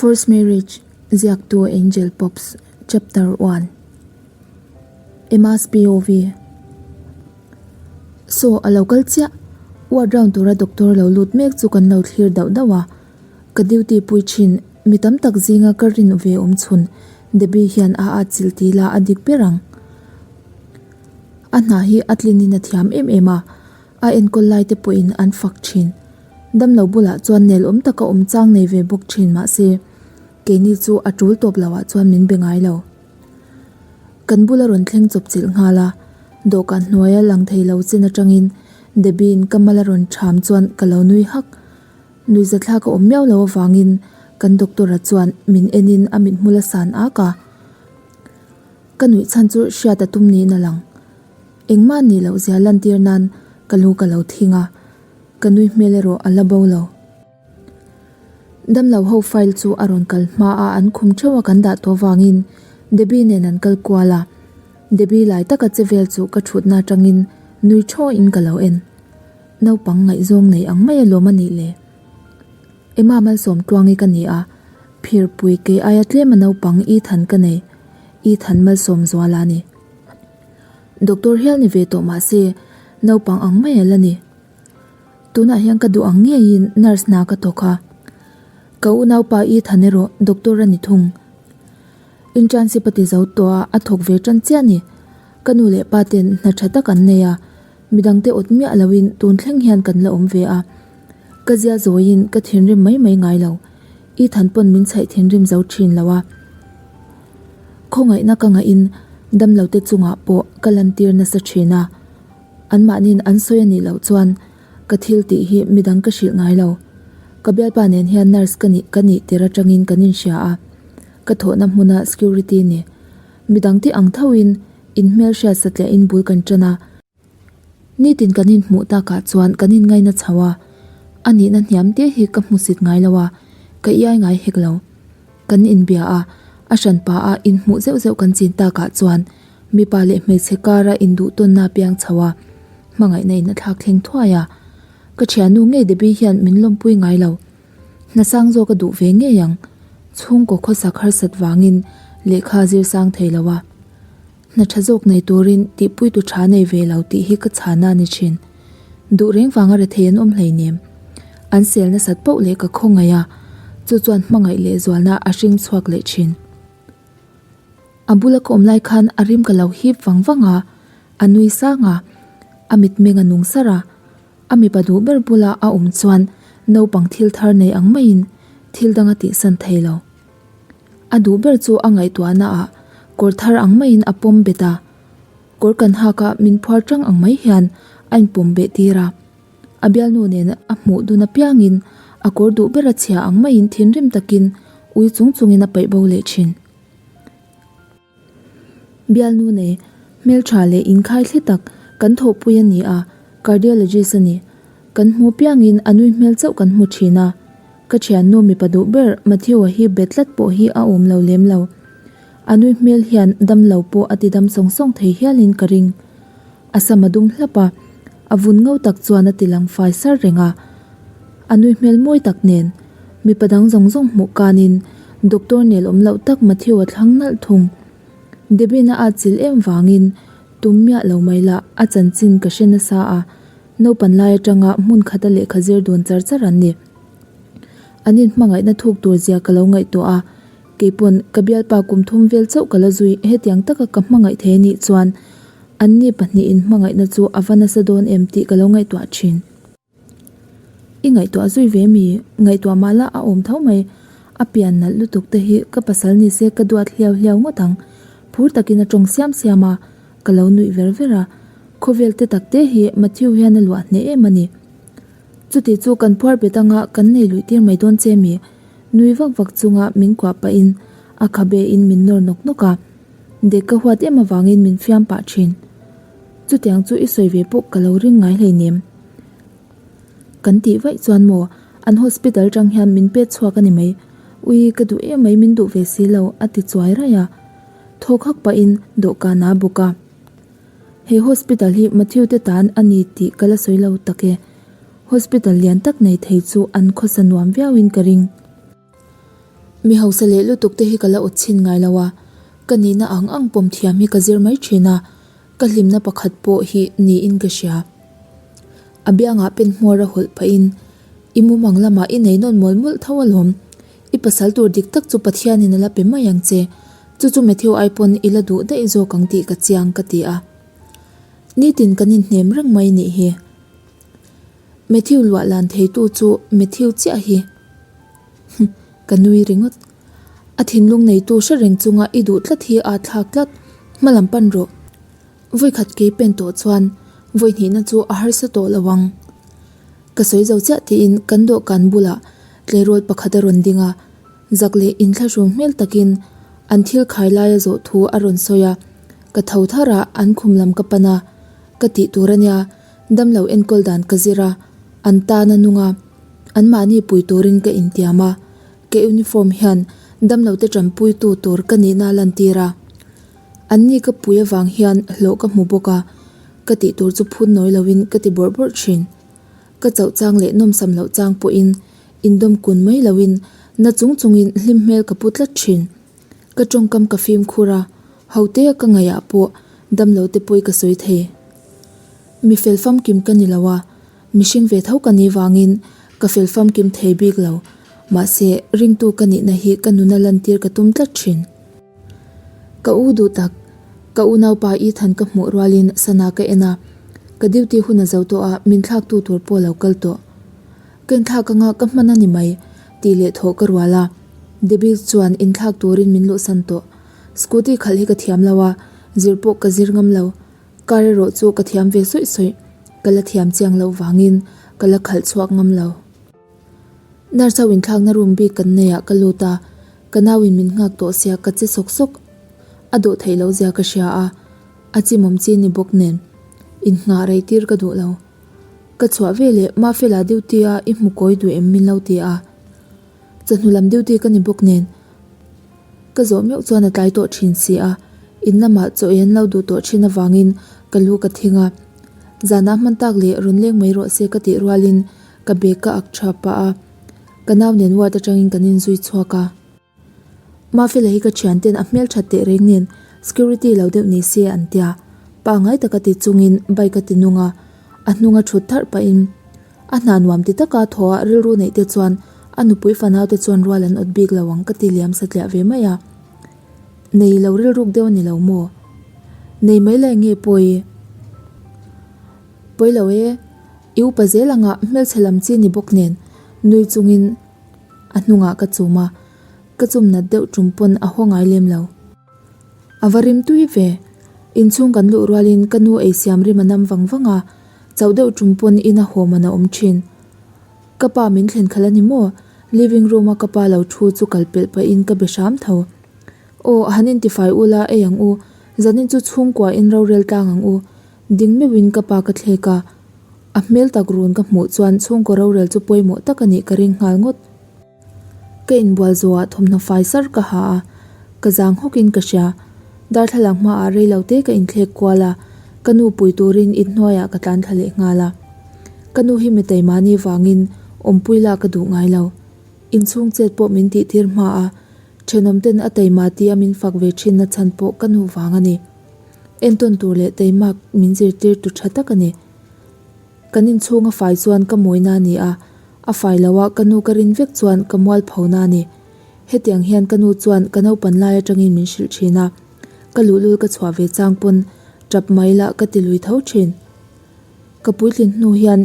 First Marriage, Ziaktu Angel Pops, Chapter One, Emma's POV, Saw a lo kal chiah, ward round tura doctor lo lut mek chu kan lo thlir dauh dauh a, ka duty pui thin mi tam tak zinga ka rin ve awm chhun Debbie hian a atchilh ti la a dik ber ang. A hna hi a tlinin a thiam em em a, a enkawl lai te pawhin an fak thin. Damlo bulah chuan nel awm taka awm chang nei ve bawk thin mahse, keini chu a tul tawp loah chuan min be ngai lo. Kan bula rawn thleng chawp chilh nghal a, dawhkan hnuaia lang thei lo chin atangin Debbie-in ka mal a rawn ṭham chuan ka lo nui hak. Nuihzathlak a awm miau lo avangin kan doctor-a chuan min enin a mithmul a san ak a. Ka nuih chhan chu hriat a tum niin a lang. Engmah nih loh zia lantir nan ka lu ka lo thing a, ka nui hmel erawh a la bo lo. Damlo ho file chu a rawn kal hma a an khum theuh a kan dah tawh vangin Debbie nen an kal kual a, Debbie lai taka che vel chu ka thutna atangin nui thawiin ka lo en. Naupang ngaihzawng nei ang mai alawm a nih le. Emma Malsawmtluangi ka ni a, phirpui kei aia tlem a naupang Ethan ka nei, Ethan Malsawmzuala a ni. Doctor hial ni ve tawh mah se, naupang ang mai a la ni. Tunah hian ka duh ang ngeiin nurse hna ka thawk a, ka unaupa Ethan erawh doctor a ni thung. Internship a ti zo tawh a, a thawk ve tan chiah a ni. Ka nu leh pa ten hna tha tak an nei a, midangte awt miah loin tun thleng hian kan la awm ve a. Ka zia zawiin ka thinrim mai mai ngai lo. Ethan pawn min chhaih thinrim zo thin lo a. Khawngaihna ka ngahin damlote chungah pawh ka lantir nasa thin a. Anmahniin an sawi a nih loh chuan ka thil tih hi midang ka hrilh ngai lo. Ka bialpa nen hian nurse ka nih ka nih tir atangin kan inhria a. Ka thawhna hmuna security ni. Midangte ang thoin inhmelhriat satliahin bul kan tan a. Nitin kan inhmuh takah chuan kan inngaina chho a, a nihna hniam te hi ka hmusit ngai lo a, ka iai ngai hek lo. Kan inbia a, a hranpa a inhmuh zeuh zeuh kan chin takah chuan mipa leh hmeichhe kara induhtawnna a piang chho a, hmangaihna in a thlak thleng thuai a. Ka thiannu ngei Debbie hian min lawmpui ngai lo. Hna sang zawk a duh ve ngei ang. Chhungkaw khawsak harsat vangin lehkha zir sang thei lo a. Hna tha zawk nei turin tihpuitu tha nei ve lo tih hi ka chhana a ni thin. Duh reng vanga rethei an awm hleinem. An sel nasat poh leh ka khawngaih a, chu chuan hmangaih leh zualna a hring chhuak leh thin. A bula ka awm lai khan a rim ka lo hip vang vang a, a nui sang a, a mitmeng a nung sar a, a mipa duh ber bula a awm chuan naupang thil thar nei ang maiin thil dang a tihsan thei lo. A duh ber chu a ngaihtuahna ah kawr thar ang maiin a pawm bet a, kawr kan hak a min phuar tang ang mai hian a inpawm beh tir a. A bialnu nen a hmuh dun apiangin a kawr duh ber a chhia ang maiin thinrim takin ui chung chungin a paih bo leh thin. Bialnu nei hmeltha leh inkhai thli tak kan thawhpui a ni a, cardiologist a ni. Kan hmu piangin a nui hmel chauh kan hmu thin a. Ka thiannu mipa duh ber Matthew-a hi bet tlat pawh hi a awm lo lem lo. A nui hmel hian damlo pawh a ti dam sawng sawng thei hialin ka ring. A sam a dum hlap a, a vun ngo tak chuan a ti lang fai sar reng a. A nui hmel mawi tak nen, mipa dang zawng zawng hmuh kanin doctor nel awm loh tak Matthew a thlang nalh thung. Debin-a a chilh em vangin tum miah lo mai lah a chanchin ka hre nasa a, naupan lai atanga hmun khata lehkha zir dun char char an ni. An inhmangaihna thuk tur zia ka lo ngaihtuah a, Keipawn ka bialpa kum thum vel chauh ka la zui hetiang taka ka hmangaih thei anih chuan anni pahnihin hmangaihna chu a va nasa dawn em tih ka lo ngaihtuah thin. I ngaihtuah zui ve mi? Ngaihtuah mah la a awm tho mai. A pian nalh lutuk te hi ka pasal ni se ka duat hliau hliau ngawt ang. Phur takin a tawng siam siam a, ka lo nuih ver ver a. Khawvel te tak te hi Matthew hian a luah hneh em a ni. Chuti chu kan phuar bet anga kan nei luih tir mai dawn che mi? Nui vak vak chunga min kuah pahin a khabe in min nawr nawk nawk a, dek ka huat em avangin min fiam pah thin. Chutiang chu i sawi ve pawh ka lo ring ngai hleinem. Kan tih vaih chuan maw an hospital tang hian min pet chhuak a ni mai. Ui ka duh em mai min duh ve si lo a ti chuai raih a. Thawk hak pahin dawhkan a bawk a. He hospital hi Matthew te tan a ni tih ka la sawi lo tak e. Hospital lian tak nei thei chu an khawsa nuam viauin ka ring. Mi hausa leh lutuk te hi ka la awt chhin ngai lo a, ka nihna ang ang pawm thiam hi ka zir mai thin a, ka hlimna pakhat pawh hi niin ka hria. A biangah pen hmuar a hawlh pahin, I mumang lamah i nei nawn mawlh mawlh tho alawm. I pasal tur dik tak chu Pathianin a la pe mai ang che. Chu chu Matthew ai pawn i la duh daih zawk ang tih ka chiang ka ti a. Nitin kan inhnem reng mai nih hi. Matthew luah lan theitu chu Matthew chiah hi. Huh, ka nui ringawt. A thinlung neitu hre reng chunga i duh tlat hi aa thlak tlat. Hmalam pan rawh. Vawikhat kei pen tawh chuan vawi hnihna chu a harsa tawh lo ang. Ka sawi zo chiah tiin kan dawhkan bulah tleirawl pakhat a rawn ding a, zak leh inthlahrung hmel takin an thil khai laia zawh thu a rawn sawi a, ka tho thar a an khum lam ka pan a, ka tih tur a nia, damlo enkawl dan ka zir a, an tan a nung a, anmahni pui turin ka intiam a, ka uniform hian damlo te tanpuitu tur ka nihna a lantir a. Anni ka pui avang hian hlawh ka hmu bawk a, ka tih tur chu phun nawi loin ka ti bawrh bawrh thin. Ka chauh chang leh nawmsam loh chang pawhin indawm kun mai loin na chung chungin hlim hmel ka pu tlat thin. Ka tawngkam ka fimkhur a, hotea ka ngaihah pawh damlo te pawi ka sawi thei. Mi fel famkim ka ni lo a, mihring ve tho ka nih vangin ka fel famkim thei bik lo, mahse ringtu ka nihna hi ka nuna lantir ka tum tlat thin. Ka u duh tak, ka unaupa Ethan ka hmuh rualin sana ka en a, ka duty hun a zo tawh a, min thlaktu tur pawh a lo kal tawh. Ka inthlak anga ka hman a ni mai, tih leh thawh ka rual a, Debbie chuan inthlak turin min luhsan tawh. Scooty khalh hi ka thiam lo a, zir pawh ka zir ngam lo. Car erawh chu ka thiam ve sawih sawih, ka la thiam chiang loh vangin ka la khalh chhuak ngam lo. Nurse ho inthlakna room bik kan nei ah ka lut a, ka nau in min nghak tawh sia ka che sawk sawk. A dawh theih loh zia ka hria a, a chimawm chi ni bawk nen in nghah rei tir ka duh lo. Ka chhuah ve leh Mafela duty a i hmu kawi duh em min lo ti a, chawhnu lam duty ka ni bawk nen ka zawh meuh chuan a tlai tawh thin si a, in lamah chaw ei an lo duh tawh thin avangin ka lu ka thing a, zanah hman tak leh rawn leng mai rawh se ka tih rualin Ka bag ka ak tha pah a, ka nau nen ward atangin kan inzui chhuak a. Mafela hi ka thian ten a hmel that teh reng nen security lo deuh ni se an tia, pangai taka ti chungin bike a ti nung a, a hnung a thut tharh pahin a hna nuam ti taka thaw a rilru neih te chuan a nupui fanau te chuan rual an awt bik lo ang ka ti liam satliah ve mai a. Nei lo rilruk deuh a ni lo maw? Nei mai lai nge pawi? Pawi lo e. I upa zel anga hmelchhe lam chi ni bawk nen nui chungin a hnungah ka chum a, ka chum nat deuh tum pawn a haw ngai lem lo. A va rim tui ve. Inchhung kan luh rualin ka nu ei siam rim a nam vang vang a, chauh deuh tum pawn in a haw man a awm thin. Ka pa min thlen khalh a ni maw? Living room a ka pa lo thu chu kal pelh pahin ka be hram tho. Aw, han intifai ula ei ang u, zanin chu chhungkua in rorel tlang ang u. Ding meuhin ka pa ka thlek a, a hmel tak run ka hmuh chuan chhungkaw rorel chu pawimawh tak a nih ka ring nghal ngawt. Ka inbual zawhah thawmhnaw fai sar ka ha a, ka zang hawkin ka hria. Darthlalang hmaah rei lo te ka inthlek kual a, ka nu pui turin inhnuaiah ka tlan thla leh nghal a. Ka nu hi mitei mahni vangin awmpui lah ka duh ngai lo. Inchhung chet pawh min tih tir hma a, thenawm ten a taima tia min fak ve thinna chhan pawh ka nu vang a ni. Entawn tur leh teimak min zirtir tu tha tak a ni. Kan inchhung a fai chuan ka mawina a ni a, a fai lo a ka nu ka rin vek chuan ka mualphona a ni. Hetiang hian ka nu chuan ka naupan lai atangin min hrilh thin a, ka luhlul ka chhuah ve chang pawn tap mai lah ka ti lui tho thin. Ka puitlin hnu hian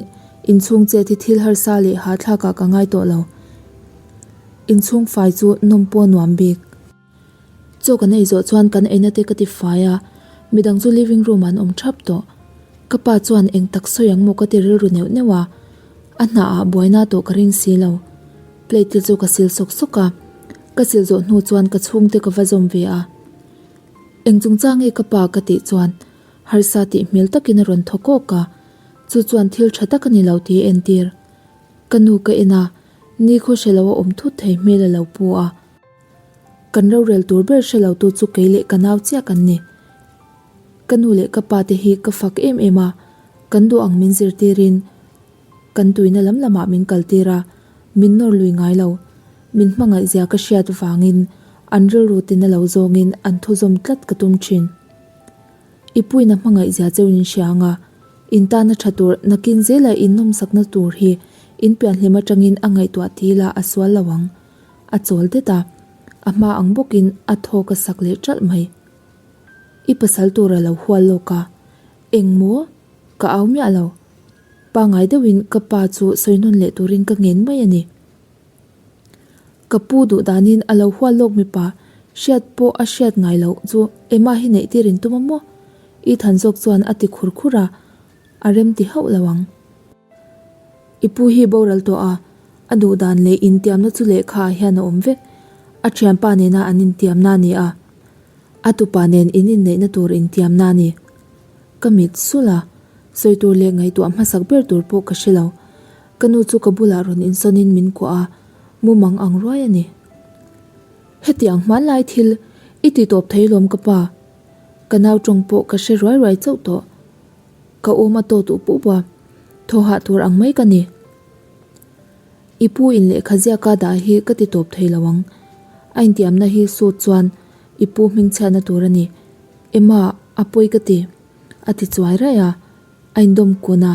inchhung chet hi thil harsa leh hahthlak ah ka ngai tawh lo. Inchhung fai chu nawm pawh nuam bik. Chaw kan ei zawh chuan kan eina te ka ti fai a, midang chu living room ah an awm thap tawh. Ka pa chuan eng tak sawi ang maw ka ti rilru neuh neuh a, a hnah ah buaina tawh ka ring si lo. Plate te chu ka sil sawk sawk a, ka sil zawh hnu chuan ka chhungte ka va zawm ve a. Eng chungchang nge ka pa ka tih chuan harsa tih hmel takin a rawn thaw kawk a, chu chuan thil tha tak a ni lo tih a entir. Ka nu ka en a, nikhaw hre lo a awm thut thei hmel a lo pu a. Kan rorel tur ber hre lo tu chu kei leh ka nau chiah kan ni. Ka nu leh ka pa te hi ka fak em em a, kan duh ang min zirtirin kan tuina lam lamah min kaltir a, min nawr lui ngai lo. Min hmangaihzia ka hriat vangin an rilru tina lo zawngin an thuzawm tlat ka tum thin. I puina hmangaihzia cheu in hria anga in tana tha tur nakin zela in nawmsakna tur hi in pianhlim atangin a ngaihtuah ti ila a sual lo ang. A chawl det a, a hma ang bawkin a thawk a sak leh ṭalh mai. I pasal tur a lo hual lawk a, eng maw? Ka au miah lo. Pangngai deuhin ka pa chu sawi nawn leh turin ka ngen mai a ni. Ka pu duh danin a lo hual lawk mipa hriat pawh a hriat ngai loh chu Emma hi neih tir in tum a maw? Ethan zawk chuan a ti khur khur a, a rem ti hauh lo ang. I pu hi boral tawh a, a duh dan leh intiamna chu lehkha ah hian a awm vek. A thianpa nena an intiamna a ni a, a tupa nen in inneihna tur intiamna a ni. Ka mit sulh a, sawi tur leh ngaihtuah hmasak ber tur pawh ka hre lo. Ka nu chu ka bulah rawn insawnin min kuah a, mumang ang ruai a ni. Hetiang hmanlai thil i ti tawp thei lawm ka pa. Ka nau tawng pawh ka hre ruai ruai chauh tawh. Ka awm a tawt up up a, thaw hah tur ang mai ka ni. I pu in lehkha ziaka dah hi ka ti tawp thei lo ang. A intiamna hi sut chuan i pu hmingchhiatna tur a ni. Emma, a pawi ka ti. A ti chuai raih a. A indawm kun a,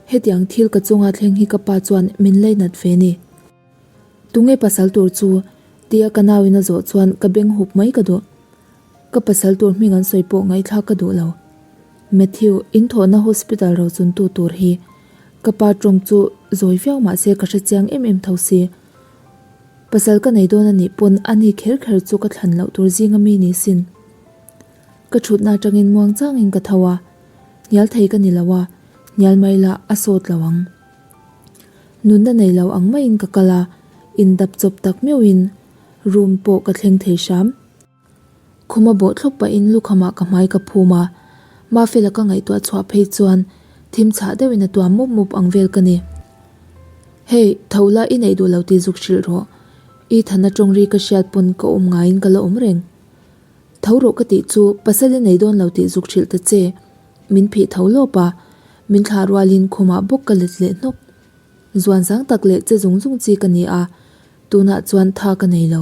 hetiang thil ka chunga thleng hi ka pa chuan min leinat ve ni. Tunge pasal tur chu? tia ka nauin a zawh chuan ka beng hup mai ka duh. Ka pasal tur hming an sawi pawh ngaihthlak ka duh lo. Matthew, in thawhna hospital rochuntu tur hi ka pa tawng chu zawi viau mah se ka hrechiang em em tho si. Pasal ka nei dawn a nih pawn ani kher kher chu ka thlan loh tur zinga mi ni sin. Ka thutna atangin muang changin ka tho a, hnial thei ka ni lo a, hnial mai lah a sawt lo ang. Nunna nei lo ang maiin ka kal a, indap chawp tak meuhin room pawh ka thleng thei hram. Khuma bawh thlawp pahin lukhamah ka hmai ka phum a, Mafela ka ngaihtuah chhuah phei chuan thim chhah deuhin a tuam mup mup ang vel ka ni. Hey, tho la i neih duh lo tih zuk hrilh rawh. Ethan-a tawngri ka hriat pawn ka awm ngaiin ka la awm reng. Tho rawh ka tih chu pasal i nei dawn lo tih zuk hrilh ta che. Min phih tho lawp a, min thlah rualin khumah bawk ka let leh hnawk. Zuan zang tak leh che zung zung chi ka ni a, tunah chuan tha ka nei lo.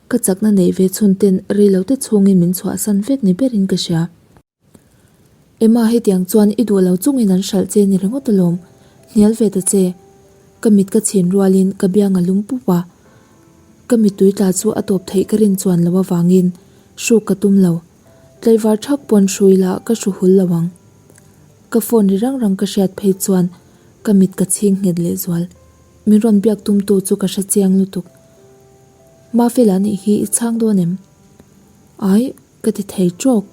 Ka chakna neih ve chhun ten rei lo te chhungin min chhuahsan vek ni berin ka hria. Emma hetiang chuan i duh lo chungin an hralh che ni ringawt alawm, hnial ve ta che. Ka mit ka chhin rualin ka biang a lum pup a. Ka mittui tla chu a tawp theih ka rin chuan lo avangin hruk ka tum lo. Tlaivar thak pawn hrui lah ka hru hul lo ang. Ka phone ri rang rang ka hriat phei chuan ka mit ka chhing nghet leh zual. Min rawn biak tumtu chu ka hre chiang lutuk. Mafela nih hi i chhang dawn em? Ai, ka ti thei trawk.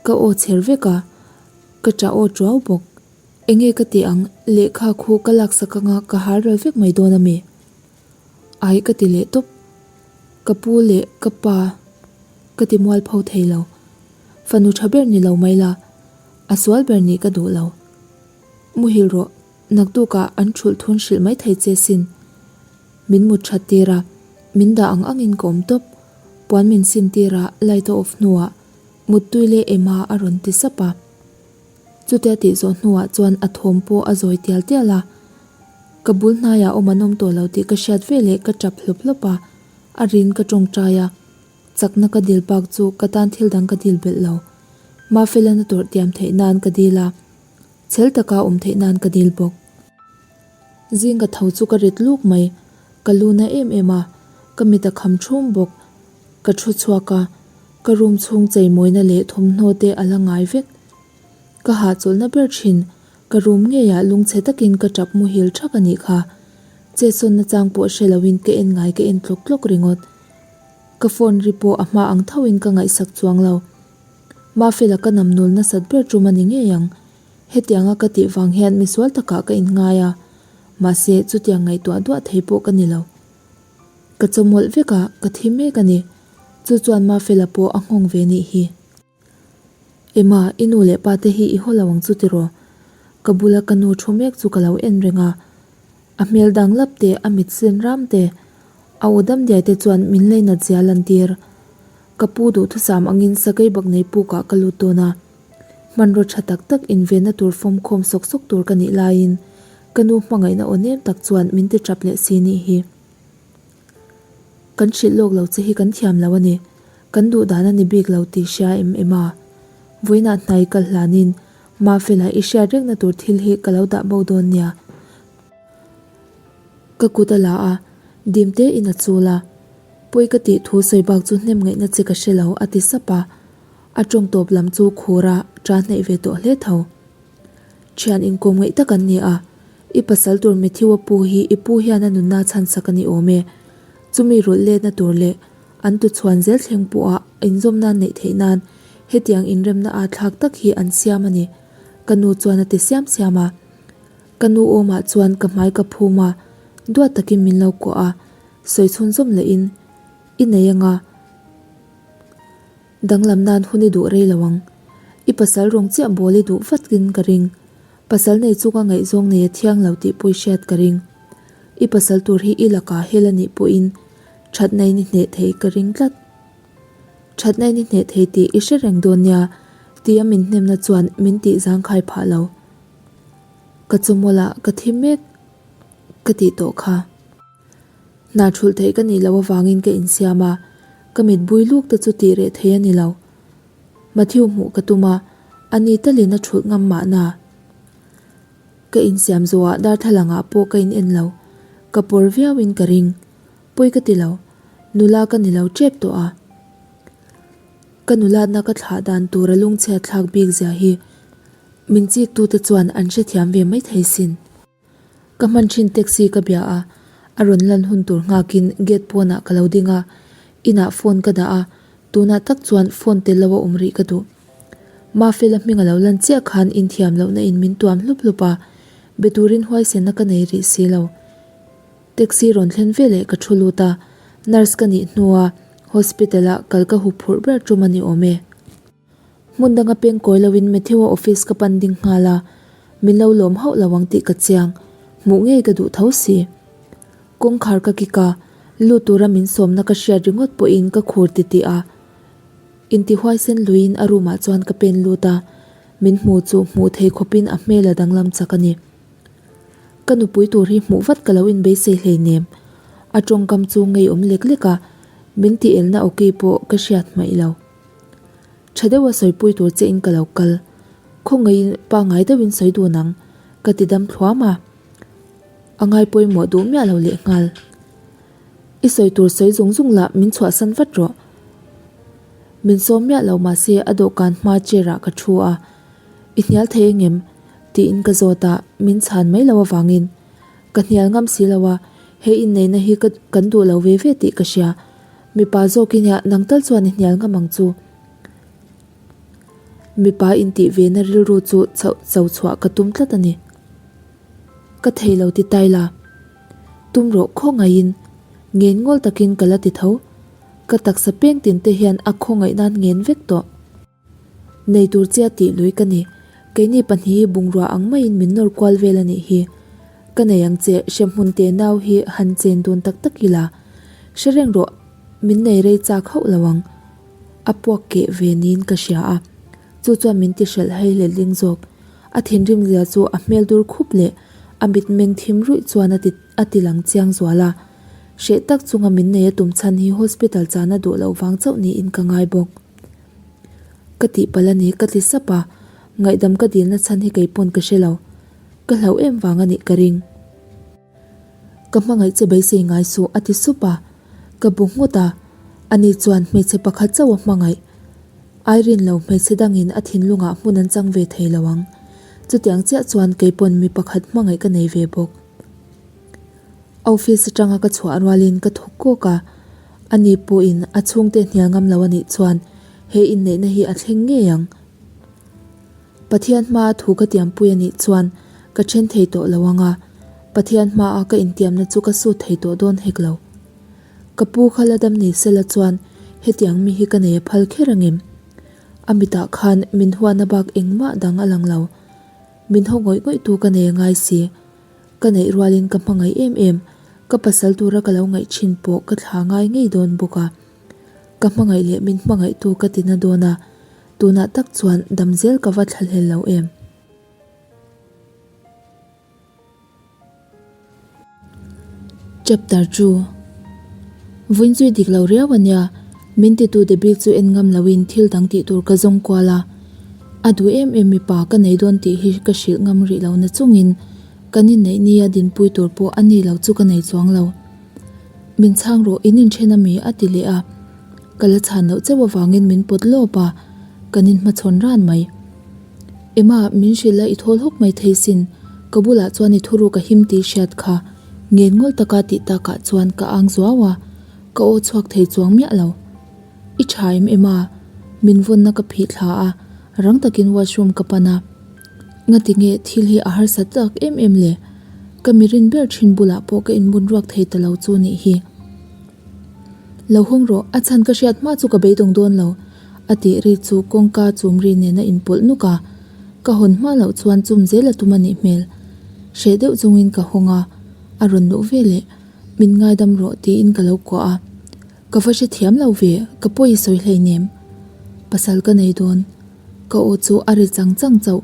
Ka aw chher vek a, ka ṭah aw ṭuau bawk. Enge ka tih ang, lehkha khu ka laksak anga ka har ral vek mai dawn ami? Ai ka ti leh tawp. Ka pu leh ka pa ka ti mual pho thei lo. Fanu tha ber ni lo mai la, a sual ber nih ka duh lo. Muhil rawh, naktukah an thulh thun hrilh mai thei che sin. Min mut that tir a, min dah ang angin ka awm tawp. Puan min sin tir a, light a off hnuah Muttui leh Emma a rawn ti sap a. Chutia tih zawh hnuah chuan a thawm pawh a zawi tial tial a. Ka bul hnaiah awm an awm tawh lo tih ka hriat veleh ka tap hlawp hlawp a, a rin ka tawngtai a. Chakna ka dil bak chu ka tan thil dang ka dil belh lo. Mafela na tawrh tiam theih nan ka dil a, chhel taka awm theih nan ka dil bawk. Zing ka tho chu ka rit luk mai, ka lu na em em a, ka mit a kham thum bawk. Ka thu chhuak a, ka room chhung cheimawina leh thawmhnaw te a la ngai vek. Ka hahchawlhna ber thin, ka room ngeiah lungchhe takin ka tap muhil thak a nih kha. Chetsawnna chang pawh hre loin ka en ngai ka en tlawk tlawk ringawt. Ka phone ri pawh a hma ang thoin ka ngaihsak chuang lo. Mafela ka namnul nasat ber tum a ni ngei ang. Hetianga ka tih vang hian misual takah ka inngai a, mahse chutiang ngaihtuah duah thei pawh ka ni lo. Ka chawmawlh vek a, ka thi mek a ni. Chu chuan Mafela pawh a nghawng ve nih hi. Emma, i nu leh pa te hi i haw lo ang chu tiraw? Ka bula ka nu thu mek chu ka lo en reng a. A hmel dang lap te, a mit sen ram te, a aw dam diai te chuan min leinat zia lantir. Ka pu duhthusam angin sakei bak nei pukah ka lut dawn a. Hmanraw tha tak tak invenna tur fawmkhawm sawk sawk tur ka nih laiin ka nu hmangaihna aw nem tak chuan min ti tap leh si nih hi. Kan hrilh lawk lo che hi kan thiam lo a ni. Kan duh dan a ni bik lo tih hria em em a. Vawiinah hnai kal hlanin Mafela i hriat rengna tur thil hi ka lo dah bo dawn nia. Ka kut a la a, dim tein a chul a. Pawi ka tih thu sawi bak chu hnem ngaihna che ka hre lo a ti sap a. A tawng tawp lam chu khur a ta hnaih ve tawh hle tho. Thian inkawm ngaih tak an ni a, i pasal tur Matthew-a pu hi i pu hian a nunna chhan sak a ni awm e. Chumi rulh letna tur leh an tuchhuan zel thleng pawha inzawm nan neih theih nan hetiang inremna aa thlak tak hi an siam a ni, ka nu chuan a ti siam siam a. Ka nu awmah chuan ka hmai ka phum a, duat takin min lo kuah a, sawi chhunzawm lehin, I nei anga. Danglam nan hun i duh rei lo ang. I pasal rawng chiah bawl i duh vatin ka ring. Pasal nei chunga ngaihzawng nei a thiang lo tih pawh i hriat ka ring. I pasal tur hi i lakah hel a nih pawhin thatna in i hneh thei ka ring tlat. Thatna in i hneh thei tih i hre reng dawn nia tia min hnemna chuan min tih zangkhai phah lo. Ka chawmawlah ka thi mek ka tih tawh kha. Hna thulh theih ka nih loh avangin ka insiam a, ka mit bui luk te chu tih reh thei a ni lo. Matthew hmuh ka tum a, a ni talin a thulh ngam mahna. Ka insiam zawhah darthlalang ah pawh ka in en lo, ka pawr viauin ka ring. Pawi ka ti lo, nula ka ni lo tep tawh a. Ka nulatna ka thlah dan tur a lungchhiat thlak bik zia hi min chik tute chuan an hrethiam ve maithei sin. Ka hman thin taxi ka bia a, a rawn lan hun tur nghakin gate pawnah ka lo ding a, inah phone ka dah a, tunah tak chuan phone tel lo a awm rih ka duh. Mafela hming a lo lan chiah khan inthiam lohna in min tuam hlup hlup a, be turin huaisenna ka nei rih si lo. Taxi rawn thlen veleh ka thu lut a, nurse ka nih hnua hospital ah kal ka huphurh ber tum a ni awm e. Hmun danga peng kawi loin Matthew-a office ka pan ding nghal a, min lo lawm hauh lo ang tih ka chiang, hmuh ngei ka duh tho si. Kawngkhar ka kik a, lut tura min sawmna ka hriat ringawt pawhin ka khur titih a. Intihuaisen luiin a room ah chuan ka pen lut a, min hmu chu hmuh thei khawpin a hmel a danglam chak a ni. Ka nupui tur hi hmuh vat ka lo inbeisei hleinem, a tawngkam chu ngeiawm lek lek a, min tih elna awki pawh ka hriat hmaih lo. Tha deuha sawipui tur che in ka lo kal. Khawngaihin pangngai deuhin sawi dun ang, ka ti dam thluam a. A ngai pawimawh duh miah lo lehnghal. I sawi tur sawi zung zung lah min chhuahsan vat rawh. Min sawm miah lo mahse a dawhkan hma chair ah ka thu a. I hnial thei engem? tiin ka zawt a, min chhan mai lo avangin. Ka hnial ngam si lo a, he inneihna hi ka kan duh lo ve ve tih ka hria. Mipa zawk i nia, nang tal chuan i hnial ngam ang chu. Mipa intih ve na rilru chu chauh cho chhuah ka tum tlat a ni. Ka thei lo ti tai la. Tum rawh khawngaihin, ngen ngawl takin ka la ti tho. Ka taksa peng tin te hian a khawngaih nan ngen vek tawh. Nei tur chia tih lui ka ni. Keini pahnih hi bungrua ang maiin min nawr kual vel a nih hi. Ka nei ang che, hremhmun te nau hi han chen dun tak tak ila. Hre reng rawh, min nei rei chak hauh lo ang. A puak keh ve niin ka hria a. Chu chuan min ti hrelh hei letling zawk. A thinrim zia chu a hmel dur khup leh a mitmeng thim ruih chuan a ti a ti lang chiang zual a. Hreh tak chunga min nei a tum chhan hi hospital chana duh loh vang chauh niin ka ngai bawk. Ka tihpalh a ni, ka ti sap a, ngaihdam ka dilna chhan hi kei pawn ka hre lo. Ka hlauh em vang a nih ka ring. Ka hmangaih che beisei ngai suh a ti sup a, ka bu nghut a, ani chuan hmeichhe pakhat chauh a hmangaih. Irene lo hmeichhe dangin a thinlungah hmun an chang ve thei lo ang. Chutiang chiah chuan kei pawn mi pakhat hmangaih ka nei ve bawk. Office atanga ka chhuah rualin ka thawk kawk a, ani pawhin a chhungte hnial ngam lo anih chuan he inneihna hi a thleng ngei ang. Pathian hmaa thu ka tiampui anih chuan ka then thei tawh lo ang a, Pathian hmaa ka intiamna chu ka sut thei tawh dawn hek lo. Ka pu kha la dam ni sela chuan hetiang mi hi ka nei a phal kher angem? A mitah khan min huatna bak engmah dang a lang lo. Min haw ngawih ngawih tu ka nei a ngai si. Ka neih rualin ka hmangaih em em, ka pasal tura ka lo ngaih thin pawh ka thla ngai ngei dawn bawk a. Ka hmangaih leh min hmangaihtu ka ti na dawn a, tunah tak chuan dam zel ka va thlahlel lo em. Chapter 2. Vawiin chu i dik lo riau a nia, min titu Debbie chu en ngam loin thil dang tih tur ka zawng kual a. A duh em em mipa ka nei dawn tih hi ka hrilh ngam rih lo na chungin kan inneih nia dinpui tur pawh a ni lo chu ka nei chuang lo. Min chhang rawh, in inthen a mi? a ti leh a. Ka la chhan loh chauh avangin min pawt lawp a, kan inhmachhawn ran mai. Emma, min hrilh la i thawl hawk mai thei sin, ka bulah chuan i thuruk a him tih hriat kha ngen ngawl taka tih takah chuan ka ang zuau a, ka aw chhuak thei chuang miah lo. I tha em Emma? Min vawnna ka phih thla a, rang takin washroom ka pan a. Ngati nge thil hi a harsa tak em em le? Ka mirin ber thin bulah pawh ka inbun ruak thei ta lo chu nih hi. Lo hawng rawh, a chhan ka hriat hma chu ka beidawng dawn lo, a tih ri chu kawngka chum ri nen a inpawlh nuk a. Ka hawn hma loh chuan chum zel a tum a nih hmel. Hreh deuh chungin ka hawng a, a rawn luh ve leh, Min ngaidam rawh tiin ka lo kuah a. Ka va hrethiam lo ve, ka pawi i sawi hleinem. Pasal ka nei dawn. Ka aw chu a ri chang chang chauh.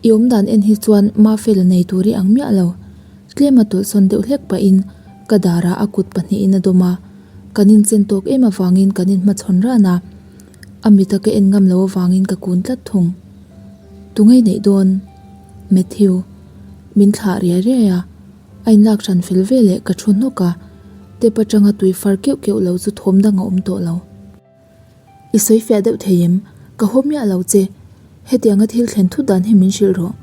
I awmdan en hi chuan Mafela nei tur i ang miah lo. Tlema tawlhsawn deuh hlek pahin ka darah a kut pahnihin a dawm a, kan inchen tawk em avangin kan inhmachhawn ran a, a mita ka en ngam lo avangin ka kun tlat thung. Tungei neih dawn? Matthew. Min thlah riai riai a, a inlak hran fel veleh ka thu hnawk a, tep atanga tui far keuh keuh lo chu thawm dang a awm tawh lo. I sawi fiah deuh thei em? Ka haw miah lo che. Hetianga thil thlen thut dan hi min hrilh rawh.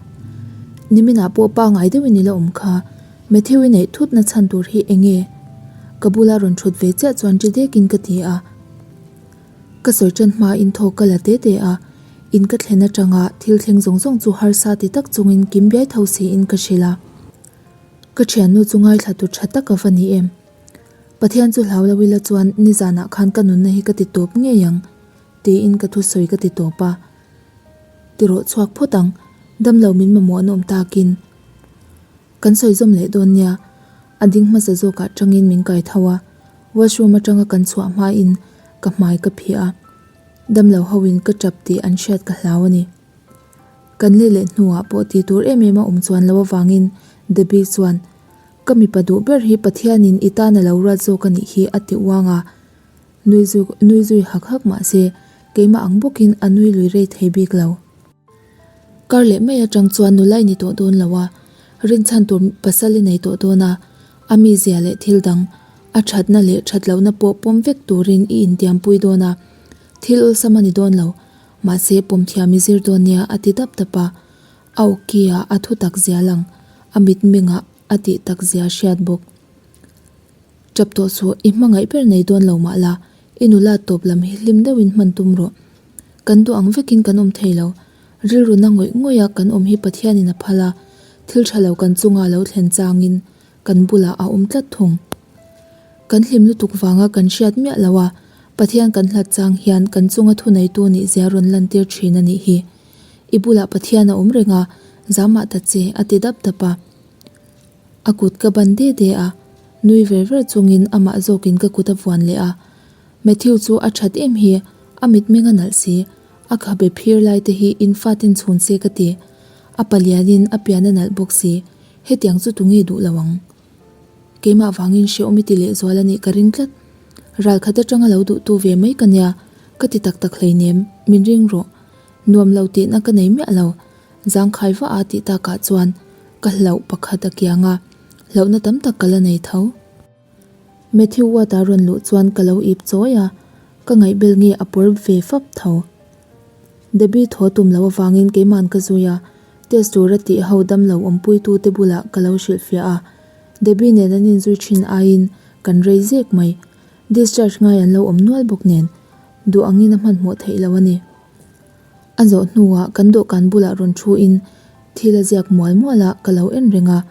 Niminah pawh pangai deuhin i la awm kha. Matthew i neih thutna chhan tur hi eng nge? Ka bula rawn thut ve chiah chuan ṭi dekin ka ti a. Ka sawi ṭan hmain thawk ka la te te a. In ka thlen aṭanga thil thleng zawng zawng chu harsa ti tak chungin kim biai tho siin ka hrilh a. Ka ṭhiannu chu ngaithla tu ṭha tak a va ni em? Pathian chu hlau lo ila chuan nizanah khan ka nunna hi ka ti tawp ngei ang, tiin ka thusawi ka ti tawp a. Tirawh chhuak phawt ang, damlo min mamawh an awm takin kan sawi zawm leh dawn nia, a ding hmasa zawkah tangin min kai tho a, washroom atanga kan chhuah hmain ka hmai ka phih a, damlo hoin ka tap tih an hriat ka hlau a ni. Kan let leh hnuah pawh ti tur em em a awm chuan lo avangin Debbie chuan Ka mipa duh ber hi Pathianin i tan a lo ruat zawk a nih hi a ti uang a, nui zui nui zui hak hak mah se keimah ang bawkin a nui lui rei thei bik lo. Kar leh mai atang chuan nula i ni tawh dawn lo a, rinchhan tur pasal i nei tawh dawn a, a mizia leh thil dang, a thatna leh that lohna pawh pawm vek turin i intiampui dawn a, thil awlsam a ni dawn lo, mahse pawmthiam i zir dawn nia a ti dap dap a. A awki ah a thu tak zia lang, a mitmengah a tih tak zia hriat bawk. Tap tawh suh, i hmangaih ber nei dawn lo mah la, i nula tawp lam hi hlim deuhin hman tum rawh. Kan duh ang vekin kan awm thei lo. Rilru na ngawih ngawih a kan awm hi Pathianin a phal a, thil tha lo kan chunga lo thlen changin kan bulah a awm tlat thung. Kan hlim lutuk vanga kan hriat miah lo a, Pathian kan hlat chang hian kan chunga thuneitu nih zia rawn lantir thin a nih hi. I bulah Pathian a awm reng a, zamah ta che, a ti dap dap a. A kut ka ban de de a, nui ver ver chungin amah zawkin ka kut a vuan leh a. Matthew chu a that em hi, a mitmeng a nalh si, a khabe phir lai te hi in fatin chhun se ka ti. A palianin a pian a nalh bawk si, hetiang chu tunge duh lo ang. Keimah vangin hrehawm i ti lehzual a nih ka ring tlat. Ralkhat atanga lo duhtu ve mai ka nia, ka ti tak tak hleinem, min ring rawh. Nuam lo tihna ka nei miah lo. Zangkhai vah a tih takah chuan ka hlauh pakhat a kiang a, hlauhna tam tak ka la nei tho. Matthew Watt-a rawn luh chuan ka lo ip chawi a, ka ngaihbel nge a pawr ve fap tho. Debbie thaw tum lo avangin keima'n ka zui a, test tura tih ho damlo awmpuitute bulah ka lo hrilhfiah a, Debbie nen an inzui thin aiin kan rei zek mai. Discharge ngai an lo awm nual bawk nen, duh angin a hmanhmawh theih lo a ni. A zawh hnuah kan dawhkan bulah rawn thuin thil a ziak mual mual a, ka lo en reng a.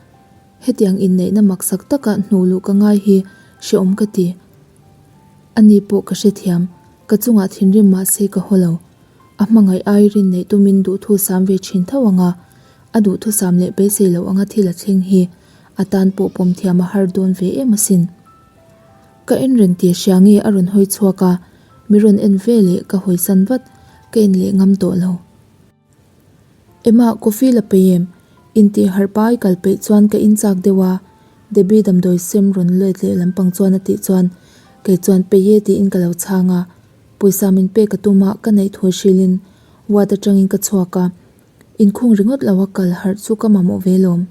Hetiang inneihna maksak taka hnuh luh ka ngai hi hrehawm ka ti. Ani pawh ka hrethiam, ka chungah thinrim mah se ka haw lo. A hmangaih ai rin neih tumin duhthusam ve thin tho ang a, a duhthusam leh beisei loh anga thil a thleng hi a tan pawh pawm thiam a har dawn ve em asin. Ka en reng tih hria nge a rawn hawi chhuak a, mi rawn en ve leh ka hawi san vat, ka en leh ngam tawh lo. Emma, coffee la peih em? Intih harh pai kal peih chuan ka in chak deuh a, Debbie damdawi sem rawn let leh lampang chuan a tih chuan. Kei chuan Pe ye tiin ka lo chhang a, pawisa min pek a tum a, ka neih thu hrilhin ward atangin ka chhuak a, inkhung ringawt lo a kal harh chu ka mamawh ve lawm.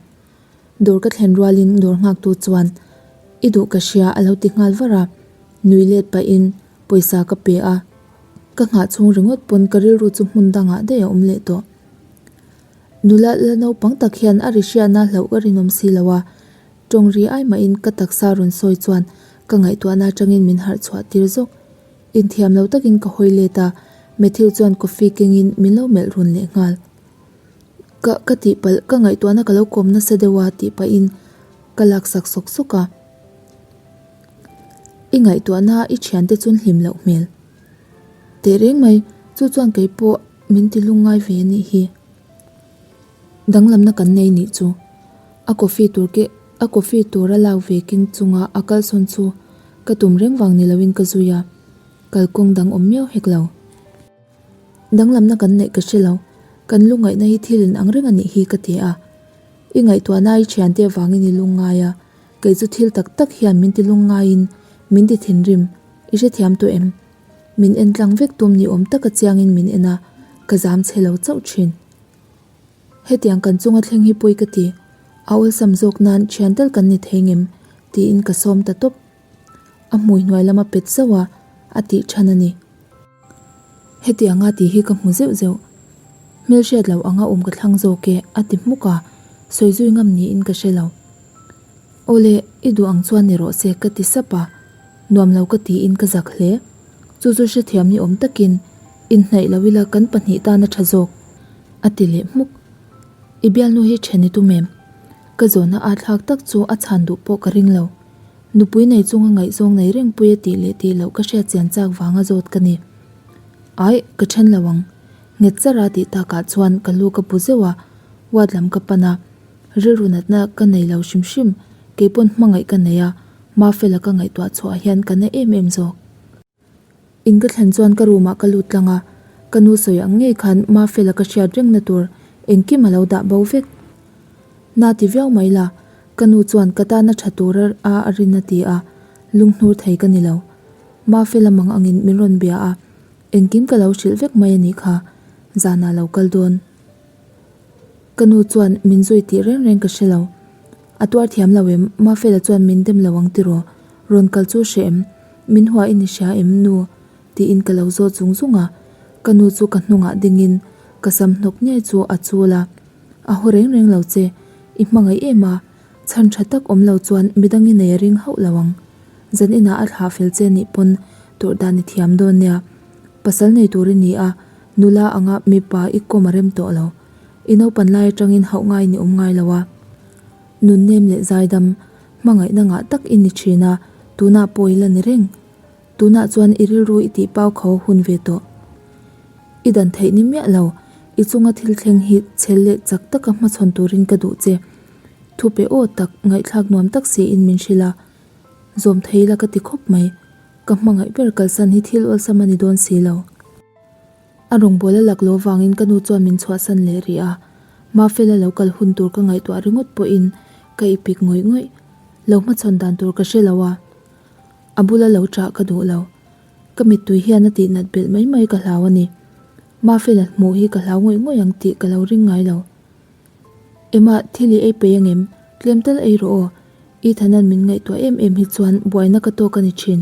Dawr ka thlen rualin dawr nghaktu chuan I duh ka hria a lo ti nghal var a, nui let pahin pawisa ka pe a, ka nghah chhung ringawt pawn ka rilru chu hmun dangah daih a awm leh tawh. Nula la naupang tak hian a ri hriatna hlauh ka rinawm si lo a, tawng ri ai mahin ka taksa rawn sawi chuan ka ngaihtuahna atangin min harh chhuah tir zawk. Inthiam lo takin ka hawi let a, Matthew chuan coffee kengin min lo melh run leh nghal. Ka ka tihpalh ka ngaihtuahna ka lo kawm nasa deuh a tih pahin ka laksak sawk sawk a. I ngaihtuahna i thiante chun hlim loh hmel. Teh reng mai, chu chuan kei pawh min ti lungngai ve a nih hi. Danglamna kan nei nih chu. A coffee tur ke a coffee tur a lak ve keng chunga a kalsawn chu ka tum reng vang ni loin ka zui a, kalkawng dang awm miau hek lo. Danglamna kan neih ka hre lo, kan lungngaihna hi thil in ang reng a nih hi ka ti a. I ngaihtuahna i thiante avangin i lungngai a, kei chu thil tak tak hian min ti lungngaiin min ti thinrim, i hrethiam tawh em? Min en tlang vek tum ni awm taka chiangin min en a, ka zam chhe lo chauh thin. Hetiang kan chunga thleng hi pawi ka ti, a awlsam zawk nan thian tal kan ni thei ngem? tiin ka sawm ta tawp. A hmui hnuai lama pet zauh a, a tih than a ni. Hetianga tih hi ka hmu zeuh zeuh. Hmelhriat loh anga awm ka thlang zawk e, a ti hmuk a, sawi zui ngam niin ka hre lo. Awle, i duh ang chuan ni rawh se, ka ti sap a, nuam lo ka tiin ka zak hle. Chu chu hrethiam ni awm takin, inhnaih lo ila kan pahnih tan a tha zawk, a ti leh hmuk. I bialnu hi then i tum em? Ka zawhna a thlak tak chu a chhan duh pawh ka ring lo. Nupui nei chunga ngaihzawng nei reng pui a tih leh tih loh ka hriat chian chak vanga zawt ka ni. Aih, ka then lo ang. Nghet char a tih takah chuan ka lu ka bu zeuh a, ward lam ka pan a. Rilru natna ka nei lo hrim hrim, keipawn hmangaih ka nei a, Mafela ka ngaihtuah chhuah hian ka na em em zawk. In ka thlen chuan ka room ah ka lut tlang a, ka nu sawi ang ngei khan Mafela ka hriat rengna tur engkim a lo dah bo vek. Na ti viau mai la, ka nu chuan ka tana tha tur a a rin a ti a, lunghnur thei ka ni lo. Mafela mang angin min rawn bia a, engkim ka lo hrilh vek mai a nih kha, zanah lo kal dawn. Ka nu chuan min zui tih reng reng ka hre lo. A tuar thiam lo em? Mafela chuan min dem lo ang tiraw? Rawn kal chu hre em? Min hua i ni hria em nu? tiin ka lo zawt zung zung a. Ka nu chu ka hnungah dingin ka sam hnawk ngei chu a chul a. A haw reng reng lo che. I hmangaih em a? Chhan tha tak awm lo chuan midang i nei a ring hauh lo ang. Zan inah a thlah fel che nih pawn tawrh dan i thiam dawn nia. Pasal nei tur i ni a, nula anga mipa i kawm a rem tawh lo. I naupan lai atangin hauh ngai ni awm ngai lo a. Nunnem leh zaidam, hmangaihna ngah tak i ni thin a, tunah pawh i la ni reng. Tunah chuan i rilru i tih pau kho hun ve tawh. I dan theih ni miah lo, i chunga thil thleng hi chhel leh chak taka hmachhawn turin ka duh che. Thupe aw tak, ngaihthlak nuam tak siin min hrilh a. Zawm thei la ka ti khawp mai. Ka hmangaih ber kalsan hi thil awlsam a ni dawn si lo. A rawngbawla lak lo vangin ka nu chuan min chhuahsan leh rih a, Mafela lo kal hun tur ka ngaihtuah ringawt pawhin ka ipik ngawih ngawih. Lo hmachhawn dan tur ka hre lo a, a bula lo chah ka duh lo. Ka mittui hian a tihnat belh mai mai ka hlau a ni. Mafela hmuh hi ka hlau ngawih ngawih ang tih ka lo ring ngai lo. Emma, thil i ei peih angem? Tlem tal ei rawh aw. Ethan-a'n min ngaihtuah em em hi chuan buaina ka tawk a ni thin.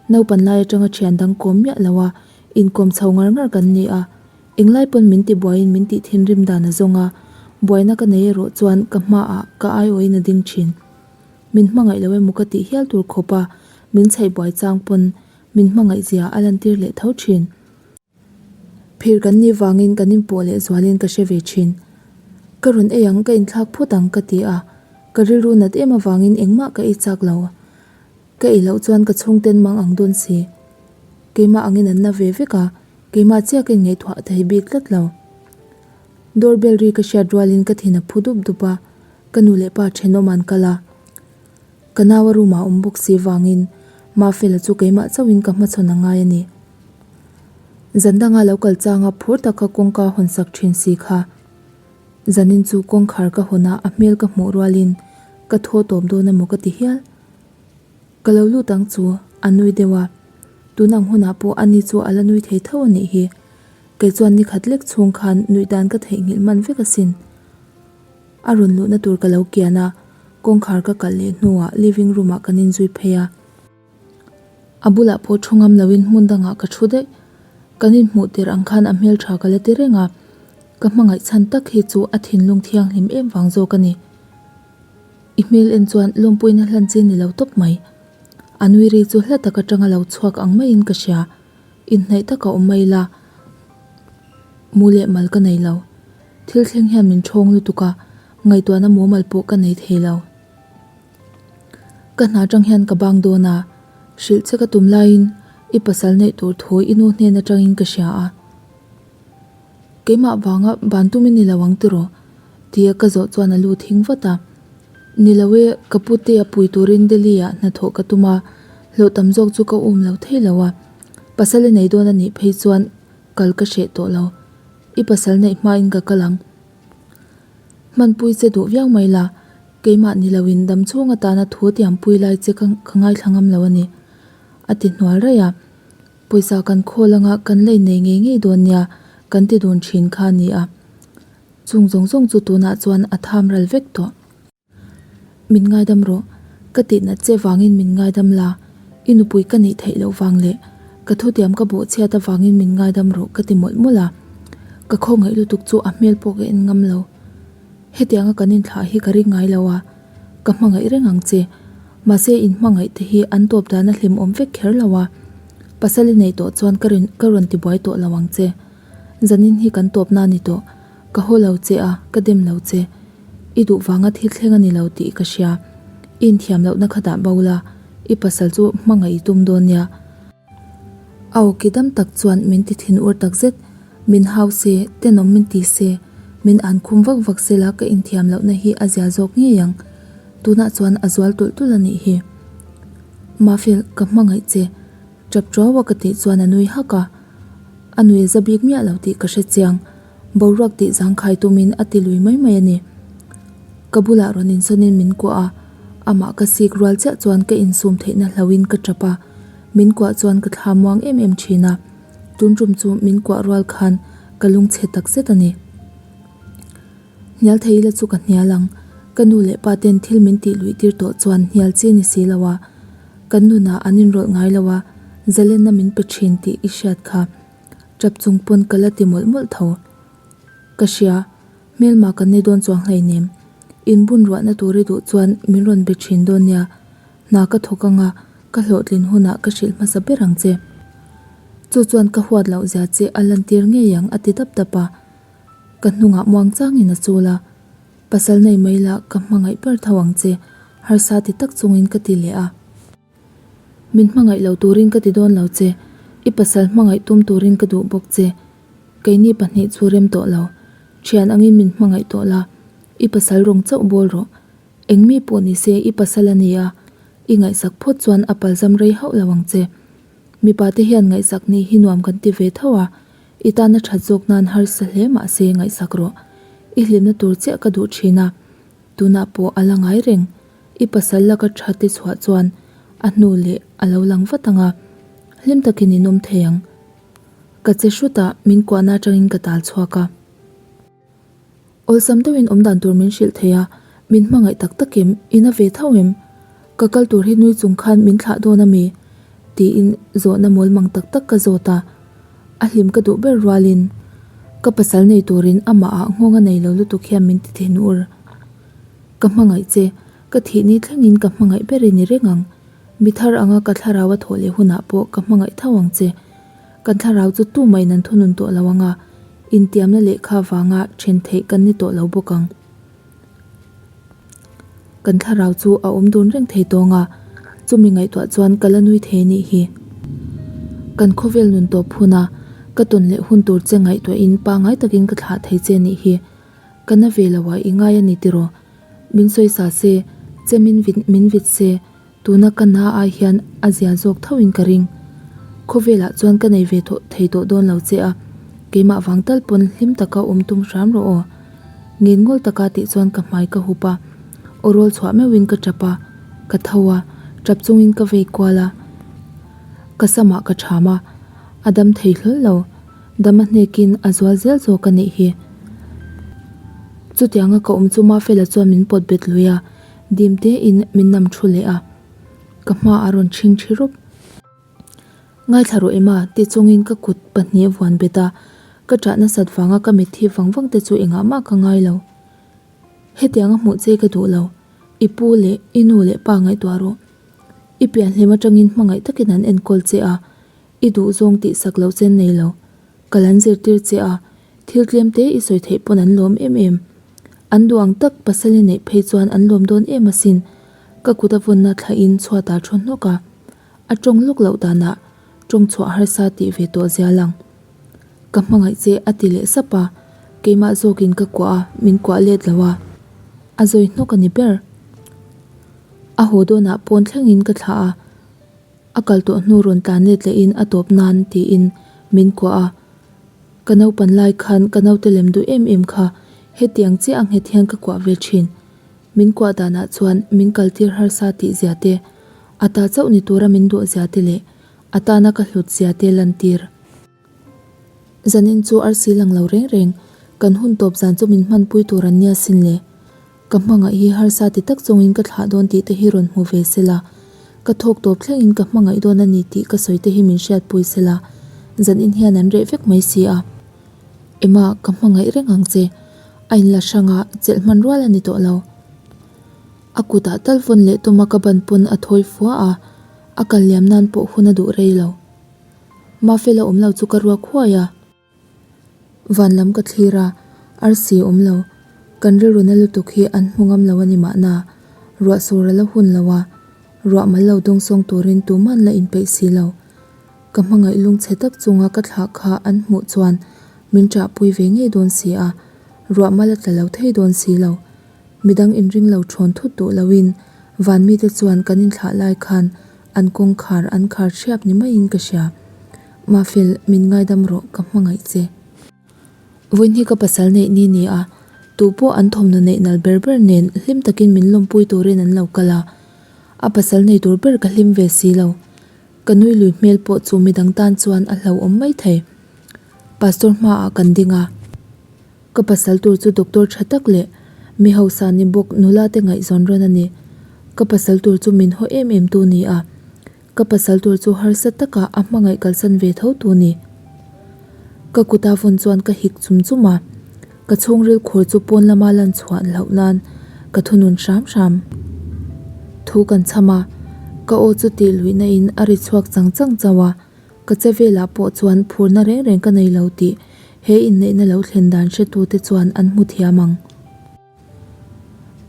Naupan lai atanga thian dang kawm miah lo a, inkawm chho ngar ngar kan ni a. Englai pawn min ti buaiin min tih thinrim dan a zawng a, buaina ka nei erawh chuan ka hmaah ka aiawhin a ding thin. Min hmangaih lo emaw ka tih hial tur khawp a, min chhaih buai chang pawn min hmangaih zia a lantir leh tho thin. Phir kan nih vangin kan inpawh leh zualin ka hre ve thin. Ka rawn ei ang, ka inthlak phawt ang ka ti a, ka rilru nat em avangin engmah ka ei chak lo. Ka ei loh chuan ka chhungten mang ang dawn si. Keimah angin an na ve vek a, keimah chiah ka inngaihtuah thei bik tlat lo. Door bell ri ka hriat rualin ka thin a phu dup dup a, ka nu leh pa thenawm an kal a. Ka nau a room ah awm bawk si vangin Mafela chu keimah chauhin ka hmachhawn a ngai a ni. Zan danga lo kal changa phur taka kawngka hawn sak thin si kha. Zanin chu kawngkhar ka hawn a, a hmel ka hmuh rualin ka thaw tawp dawn emaw ka ti hial. Ka lo lut ang chu. A nui deuh a, tun ang hunah pawh ani chu a la nui thei tho a nih hi. Kei chuan ni khat lek chhung khan nuih dan ka theihnghilh hman vek asin. A rawn luhna tur ka lo kian a, kawngkhar ka kalh leh hnuah living room ah kan inzui phei a. A bulah pawh thu ngam loin hmun dangah ka thu daih. Kan inhmuh tir ang khan a hmeltha ka la ti reng a, ka hmangaih chhan tak hi chu a thinlung thianghlim em vang zawk a ni. I hmel en chuan lawmpuina hlan chi ni lo tawp mai. A nui ri chu hla tak atanga lo chhuak ang maiin ka hria. Inhnaih taka awm mai la, mu leh mal ka nei lo. Thil thleng hian min thawng lutuk a, ngaihtuahna mumal pawh ka nei thei lo. Ka hna atang hian ka bang dawn a, hrilh che ka tum laiin i pasal neih tur thu i nu hnen atangin ka hria a. Keimah vanga ban tum i ni lo ang tiraw? Tia ka zawh chuan a lu thing vat a. Ni lo e, ka pute a pui turin Delhi ah hnathawh ka tum a, hlawh tam zawk chu ka um lo thei lo a. Pasal i nei dawn a nih phei chuan kal ka hreh tawh lo. I pasal neih hmain ka kal ang. Hmanpui che duh viau mai la, keimah ni loin dam chhung atana thu tiampui lai che ka ngaithla ngam lo a ni, a ti hnual raih a. Pawisa kan khawl anga kan lei nei ngei ngei dawn nia kan ti dun thin kha a ni a. Chung zawng zawng chu tunah chuan a tham ral vek tawh. Min ngaidam rawh, ka tihnat che vangin min ngaidam la, i nupui ka nih theih loh vang leh ka thutiam ka bawhchhiat avangin min ngaidam rawh ka ti mawlh mawlh a. Ka khawngaih lutuk chu a hmel pawh ka en ngam lo. Hetianga kan inthlah hi ka ring ngai lo a, ka hmangaih reng ang che. Mahse in hmangaih te hi an tawp dan a hlimawm vek kher lo a, pasal i neih tawh chuan ka rin ka rawn tibuai tawh lo ang che. Zanin hi kan tawpna a ni tawh, ka haw lo che a, ka dem lo che. I duh vanga thil thleng a ni lo tih ka hria. I inthiam lohna kha dah bo la, i pasal chu hmangaih i tum dawn nia. A awki dam tak chuan min ti thin ur tak zet, min hau se, tenawm min ti se, min an khum vak vak se la ka inthiam lohna hi a zia zawk ngei ang. Tunah chuan a zual tulh tulh a nih hi. Mafel, ka hmangaih che. Tap tuau a ka tih chuan a nui hak a. A nui a za bik miah lo tih ka hre chiang. Boruak tih zangkhai tumin a ti lui mai mai a ni. Ka bulah rawn insawnin min kuah a, amah ka sik rual chiah chuan ka insum theihna hlauhin ka tap a. Min kuah chuan ka thla muang em em thin a, tun tum chu min kuah rual khan ka lungchhe tak zet a ni. Hnial thei ila chu ka hnial ang, ka nu leh pa ten thil min tih luih tir tawh chuan hnial chi ni si lo a, kan nunah an inrawlh ngai lo a, zalenna min pe thin tih i hriat kha. Tap chung pawn ka la ti mawlh mawlh tho. Ka hria, hmelma kan ni dawn chuang hleinem. Inbun ruahna tur i duh chuan min rawn be thin dawn nia, Hna ka thawk anga ka hlawhtlin hunah ka hrilh hmasa ber ang che. Chu chuan ka huat loh zia che a lantir ngei ang a ti dap dap a. Ka hnungah muang changin a chul a. Pasal nei mai la ka hmangaih ber tho ang che harsa ti tak chungin ka ti leh a. Min hmangaih lo turin ka ti dawn lo che, i pasal hmangaih tum turin ka duh bawk che. Keini pahnih chu rem tawh lo. Thian angin min hmangaih tawh la, i pasal rawng chauh bawl rawh. Engmi pawh ni se i pasal a ni a, i ngaihsak phawt chuan a palzam rei hauh lo ang che. Mipa te hian ngaihsak nih hi nuam kan ti ve tho a, i tana that zawk nan harsa hle mah se ngaihsak rawh. I hlimna tur chiah ka duh thin a, tunah pawh a la ngai reng. I pasal laka tha te chhuah chuan a hnu leh a lo lang vat ang a, hlim takin in awm thei ang. Ka che hrut a, min kuahna atangin ka tal chhuak a. Awlsam deuhin awm dan tur min hrilh thei a, min hmangaih tak tak em, i na ve tho em? Ka kal tur hi nui chung khan min thlah dawn a mi? Tiin zawhna mawl mang tak tak ka zawt a, a hlim ka duh ber rualin ka pasal nei turin amah ah nghawng a nei lo lutuk hian min ti thin ur. Ka hmangaih che, ka thih ni thlengin ka hmangaih ber i ni reng ang. Mi thar anga ka thlarau a thawh leh hunah pawh ka hmangaih tho ang che. Kan thlarau chu tumah in an thunun tawh lo ang a. Intiamna lehkha vanga then theih kan ni tawh lo bawk ang. Kan thlarau chu a awm dun reng thei tawng a, chumi ngaihtuah chuan ka la nui thei anih hi. Kan khawvel nun tawp huna ka tawn leh hun tur che ngaihtuahin pangngai takin ka thlah thei che anih hi. Ka na ve lo a i ngai a ni tiraw? Min sawisa se, che min vit min vit se. Tuna ka na ai hian a zia zawk tho in ka ring. Khawvelah chuan ka nei ve tawh thei tawh dawn lo che a, keimah vang tal pawn hlim taka awm tum hram rawh aw. Ngen ngawl taka tih chuan ka hmai ka hup a, aw rawl chhuah meuhin ka tap a, ka tho a, tap chungin ka vei kual a. Ka samah ka ṭham a, a dam thei hlawl lo. Dam a hnekin a zual zel zawk a nih hi. Chutianga ka awm chu Mafela chuan min pawt bet lui a, dim tein min nam thu leh a. Ka hmaah a rawn ṭhing ṭhi rup. Ngaithla rawh Emma ti chungin ka kut pahnih a vuan bet a, ka ṭah nasat vanga ka mitthi vang vang te chu engah mah ka ngai lo. Hetianga hmuh che ka duh lo, i pu leh i nu leh pa ngaihtuah rawh. I pianhlim atangin hmangaih takin an enkawl che a, i duhzawng tihsak loh chen nei lo. Kal an zirtir che a, thil tlem te i sawi theih pawn an lawm em em. An duh ang tak pasal i neih phei chuan an lawm dawn em asin. Ka kut a vawnna thlahin chhuat ah thu hnawk a, a tawng lawk loh danah tawng chhuah harsa tih ve tawh zia lang. Ka hmangaih che a ti leh sap a, keimah zawkin ka kuah a, min kuah let lo a, a zawi hnawk a ni ber. A haw dawnah pawn thlengin ka thlah a, a kal tawh hnu rawn tlan let lehin a tawp nan tiin min kuah a. Ka naupan lai khan ka naute lem duh em em kha hetiang chiah a nghet hian ka kuah ve thin. Min kuah danah chuan min kaltir harsa tih zia te, a ta chauh ni tura min duh zia te leh a tana ka hlut zia te lantir. Zanin chu arsi lang lo reng reng, kan hun tawp zan chu min hmanpui tur an nia sin le. Ka hmangaih hi harsa ti tak chungin ka thlah dawn tih te hi rawn hmu ve sela, ka thawk tawp thlengin ka hmangaih dawn a ni tih ka sawi te hi min hriatpui sela, zanin hian an reh vek mai si a. Emma, ka hmangaih reng ang che. A inla hrang a, chelh hman rual a ni tawh lo. A kutah tal vawn leh tuma ka ban pawn a thawi fua a, a kal liam nan pawh hun a duh rei lo. Mafela awm lo chu ka ruak huai a. Van lam ka thlir a, arsi awm lo. Kan rilru na lutuk hi an hmu ngam lo a ni mahna, ruah sur a la hun lo a, ruah mal lo dawngsawng turin tuman la inpeih si lo. Ka hmangaih lungchhe tak chunga ka thlah kha an hmuh chuan min ṭahpui ve ngei dawn si a, ruah mal a tla lo thei dawn si lo. Midang inring lo ṭhawn thut duh loin van mite chuan kan inthlah lai khan an kawngkhar an khar ṭhiap ni maiin ka hria. Mafel, min ngaidam rawh, ka hmangaih che. Vawiin hi ka pasal neih ni ni a, tu pawh an thawmhnaw neih nal ber ber nen hlim takin min lawmpui turin an lo kal a. A pasal nei tur ber ka hlim ve si lo. Ka nui lui hmel pawh chu midang tan chuan a hlauhawm mai thei. Pastor hmaah kan ding a. Ka pasal tur chu doctor tha tak leh mi hausa ni bawk nula te ngaihzawn rawn a ni. Ka pasal tur chu min haw em em tu ni a. Ka pasal tur chu harsa taka a hmangaih kalsan ve tho tu ni. Ka kuta vawn chuan ka hik chum chum a. Ka chhungril khur chu pawn lama lan chhuah hlauh nan ka thunun hram hram. Thu kan chham a, ka aw chu tih luihna in a ri chhuak chang chang chauh a. Ka che velah pawh chuan phurna reng reng ka nei lo tih he inneihna lo thlen dan hretute chuan an hmu thiam ang.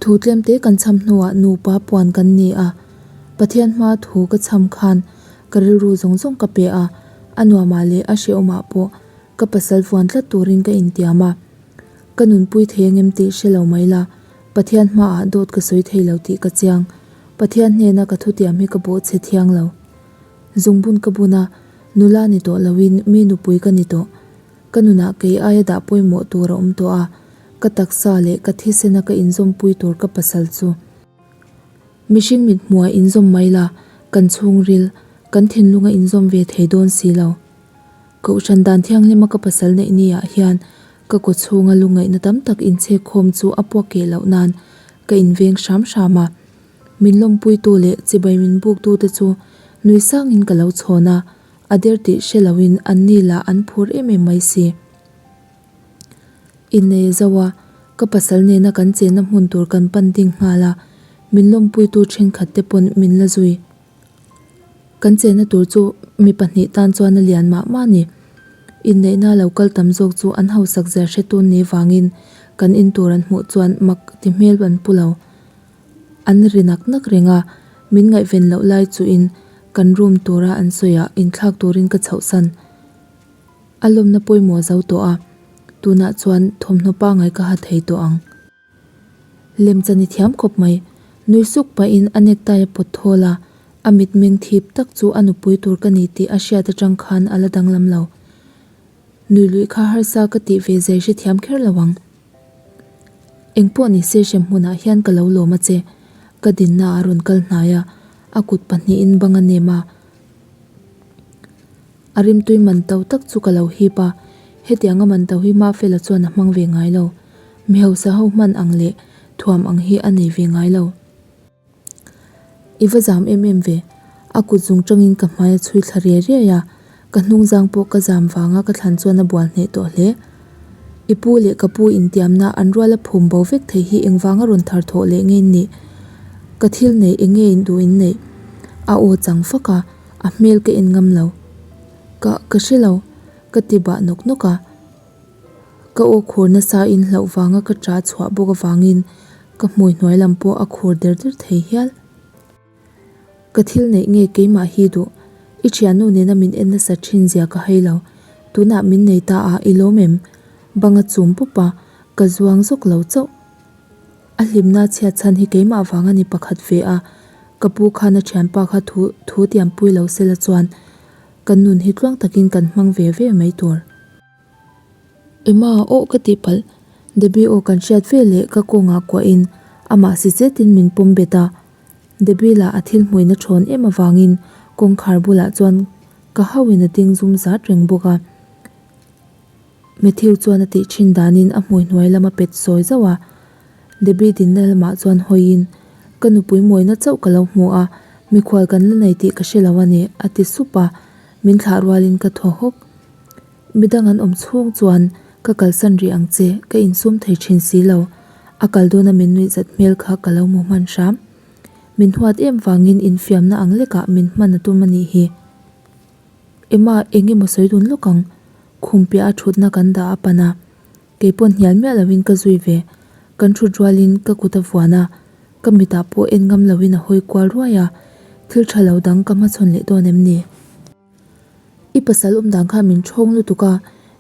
Thu tlemte kan chham hnuah nupa puan kan ni a, Pathian hmaa thu ka chham khan ka rilru zawng zawng ka pe a, a nuamah leh a hrehawmah pawh ka pasal vuan tlat turin ka intiam a. Ka nunpui thei angem tih hre lo mai la, Pathian hmaah dawt ka sawi thei lo tih ka chiang. Pathian hnena ka thutiam hi ka bawhchhe thiang lo. Zungbun ka bun a, nula ni tawh loin mi nupui ka ni tawh. Ka nunah kei aia dah pawimawh tur a awm tawh a, ka taksa leh ka thisena ka inzawmpui tur ka pasal chu. Mihring mit hmuha inzawm mai la, kan chhungril, kan thinlunga inzawm ve thei dawn si lo. Kohhran dan thianghlima ka pasal neih ni ah hian ka kaw chhunga lungngaihna tam tak inchhek khawm chu a puak keh loh nan ka inveng hram hram a. Min lawmpuitu leh chibai min buktute chu nui sangin ka lo chhawn a, a der tih hre loin anni lah an phur em em mai si. Innei a zo a, ka pasal nena kan chenna hmun tur kan pan ding nghal a, min lawmpuitu thenkhat te pawn min la zui. Kan chenna tur chu mi pahnih tan chuan a lian mah mah a ni. Inneihna lo kal tam zawk chu an hausak zia hretun ni vangin kan in tur an hmuh chuan mak ti hmel an pu lo. An ri nak nak reng a, min ngaihven loh lai chuhin kan room tura an sawiah inthlak turin ka chhohsan. A lawmna pawimawh zo tawh a, tunah chuan thawmhnaw pangai ka ha thei tawh ang. Lemchan i thiam khawp mai, nui suk pahin a necktie a pawt thawl a, a mitmeng thip tak chu a nupui tur ka ni tih a hriat atang khan a la danglam lo. Nui luih kha harsa ka tih ve zai hrethiam kher lo ang. Engpawh ni se hrem hmunah hian ka lo lawm a che. Ka dinna a rawn kal hnai a, a kut pahnihin bang a nem a. A rimtui man to tak chu ka lo hip a, hetianga man to hi Mafela chuan a hmang ve ngai lo. Mi hausa ho hman ang leh thuam ang hi a nei ve ngai lo. I va zam em em ve. A kut zung tangin ka hmai a chhui thla riai riai a, ka hnung zang pawh ka zam vanga ka thlan chuan a bual hneh tawh hle. I pu leh ka pu intiamna an ruala phum bo vek thei hi engvanga rawn thar thawh leh nge in nih? Ka thil neih eng nge in duh in neih? A aw chang fak a, a hmel ka en ngam lo. Ka, ka hre lo, ka ti bah nawk nawk a. Ka aw khur nasa in hlauh vanga ka ṭah chhuah bawk avangin ka hmui hnuai lam pawh a khur der der thei hial. Ka thil neih nge keimah hi duh? I thiannu nena min en nasa thin zia ka hai lo. Tunah min nei ta a, i lawm em? Bang a chum pup a, ka zuang zawk lo chauh. A hlimna chhiat chhan hi keimah vang a ni pakhat ve a, ka pu khan a thianpa kha thu thu tiampui lo sela chuan kan nun hi tluang takin kan hmang ve ve mai tur. Emma aw ka tih palh, Debbie aw kan hriat ve leh ka kawngah kuahin amah si chetin min pawm bet a. Debbie lah a thil hmuihna thawn em avangin kawngkhar bulah chuan ka hauhin a ding zum zat reng bawk a. Matthew chuan a tih thin danin a hmui hnuai lam a pet sawi zauh a. Debbie dinna lamah chuan hawiin, Ka nupui mawina chauh ka lo hmu a, mikhual kan la nei tih ka hre lo a ni, a ti sup a, min thlah rualin ka thaw hawk. Midang an awm chhung chuan ka kalsan rih ang che, ka insum thei thin si lo. A kal dawna min nuih zat hmel kha ka lo hmu hman hram. Min huat em vangin infiamna ang lekah min hman a tum a nih hi. Emma, eng emaw sawi dun lawk ang? Khum piah a thutna kan dah a pan a, kei pawn hnial miah loin ka zui ve. Kan thut rualin ka kut a vuan a, ka mitah pawh en ngam loin a hawi kual ruai a, thil tha lo dang ka hmachhawn leh dawn em ni? I pasal awm dan kha min thawng lutuk a,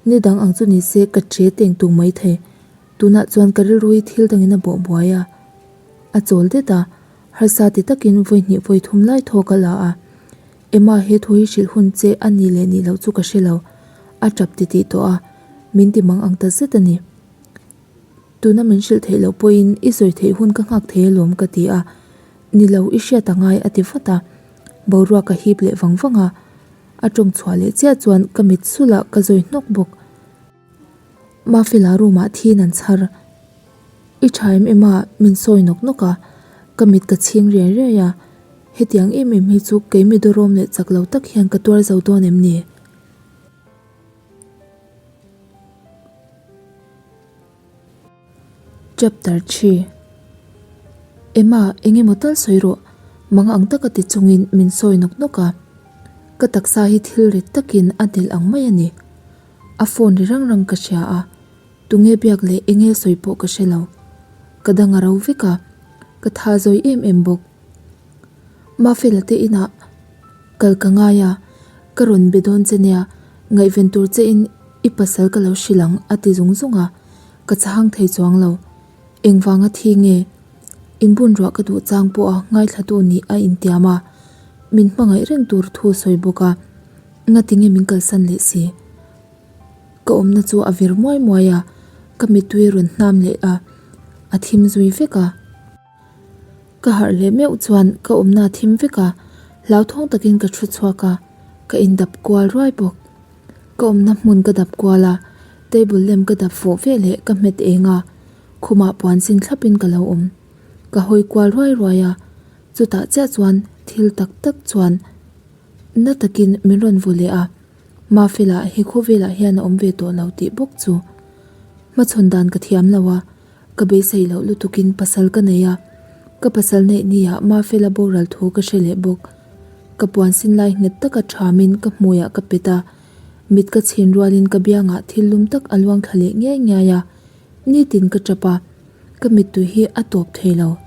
ni dang ang chu ni se ka che teng tung mai thei. Tunah chuan ka rilru hi thil dangin a bawh buai a. A chawl det a, harsa ti takin vawi hnih vawi thum lai thaw ka la a. Emma he thu hi hrilh hun che a nih leh nih loh chu ka hre lo. A tap ti tih tawh a, min ti mang ang ta zet a ni. Tuna min hrilh theih loh pawhin i sawi theih hun ka nghak thei alawm ka ti a, Ni lo i hriat a ngai a ti vat a, boruak a hip leh vang vang a, a tawng chhuah leh chiah chuan ka mit sulh a ka zawi hnawk bawk. Mafela room ah thiin an chhar. I tha em em a min sawi nawk nawk a, ka mit ka chhing riai riai a, hetiang em em hi chu kei mi dawrawm leh chak lo tak hian ka tuar zo dawn em ni? Chapter xii Emma, eng emaw tal sawi rawh, mang ang taka ti chungin min sawi nawk nawk a. Ka taksa hi thil rit takin a delh ang mai a ni. A phone ri rang rang ka hria a, tunge biak leh enge sawi pawh ka hre lo. Ka dang a ro vek a, ka tha zawi em em bawk. Mafela te inah kal ka ngai a, ka rawn be dawn che nia, ngaihven tur che in i pasal ka lo hrilh ang a ti zung zung a, ka chhang thei chuang lo. Engvanga thi nge? Inbun ruah ka duh chang pawh a ngaithlatu nih a intiam a, min hmangaih reng tur thu sawi bawk a, ngati nge min kalsan leh si? Ka awmna chu a vir muai muai a, ka mittui rawn hnam leh a, a thim zui vek a. Ka harh leh meuh chuan ka awmna a thim vek a, hlauthawng takin ka thu chhuak a, ka indap kual ruai bawk. Ka awmna hmun ka dap kual a, table lem ka dap fuh ve leh ka hmet eng a, khumah puan sin thlapin ka lo awm. Ka hawi kual ruai ruai a, chutah chiah chuan thil tak tak chuan na takin min rawn vaw leh a, Mafela he khawvelah hian a awm ve tawh lo tih bawk chu hmachhawn dan ka thiam lo a. Ka beisei loh lutukin pasal ka nei a, ka pasal neih niah Mafela boral thu ka hre leh bawk. Ka puan sin lai nghet taka thamin ka hmuiah ka pet a, mit ka chhin rualin ka biangah thil lum tak a luang thla leh ngiai ngiai a, nitin ka tap a, ka mittui hi a tawp thei lo.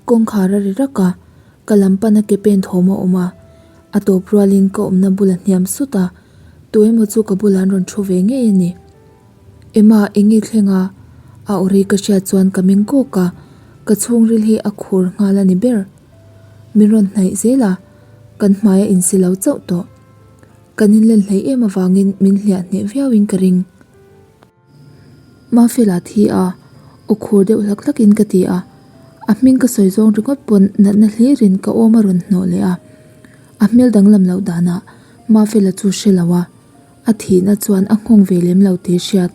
Kawngkhar a ri rak a, ka lam pana ke pen thawm a awm a, a tawp rualin ka awmna bula hniam sut a, tu emaw chu ka bulah an rawn thu ve ngei a ni. Emma, eng nge thleng a? A aw ri ka hriat chuan ka meng kawk a, ka chhungril hi a khur nghal a ni ber. Min rawn hnaih zel a, kan hmai a insi lo chauh tawh. Kan inlen hleih em avangin min hliah hneh viauin ka ring. Mafela thi a, aw khur deuh hlak hlakin ka ti a, a hming ka sawi zawng ringawt pawn natna hlirin ka awm a rawn hnawh leh a. A hmel danglam loh danah. Mafela chu hre lo a, a thihna chuan a nghawng ve lem lo tih hriat.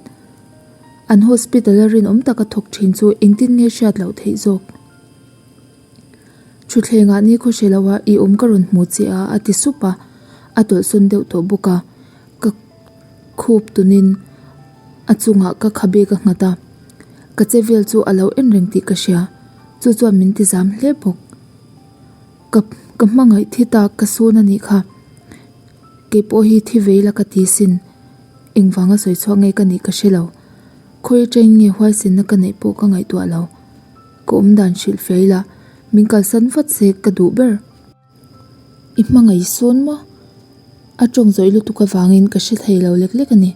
An hospital a rinawm taka thawk thin chu engtin nge hriat loh theih zawk? Thutthlengah ni khaw hre lo a, i awm ka rawn hmu che a a ti sup a, a tawlhsawn deuh tawh bawk a, ka khup tunin a chungah ka khabe ka nghat a, ka che vel chu a lo en reng tih ka hria, chu chuan min ti zam hle bawk. Ka ka hmangaih thi ta ka sun a nih kha, keipawh hi thi vei la ka ti sin, engvanga sawi chhuak nge ka nih ka hre lo, khawi atangin nge huaisenna ka neih pawh ka ngaihtuah lo. Ka awm dan hrilh fei la, min kalsan vat se ka duh ber. I hmangaih sawn maw? A tawng zawih lutuk avangin ka hre thei lo lek lek a ni.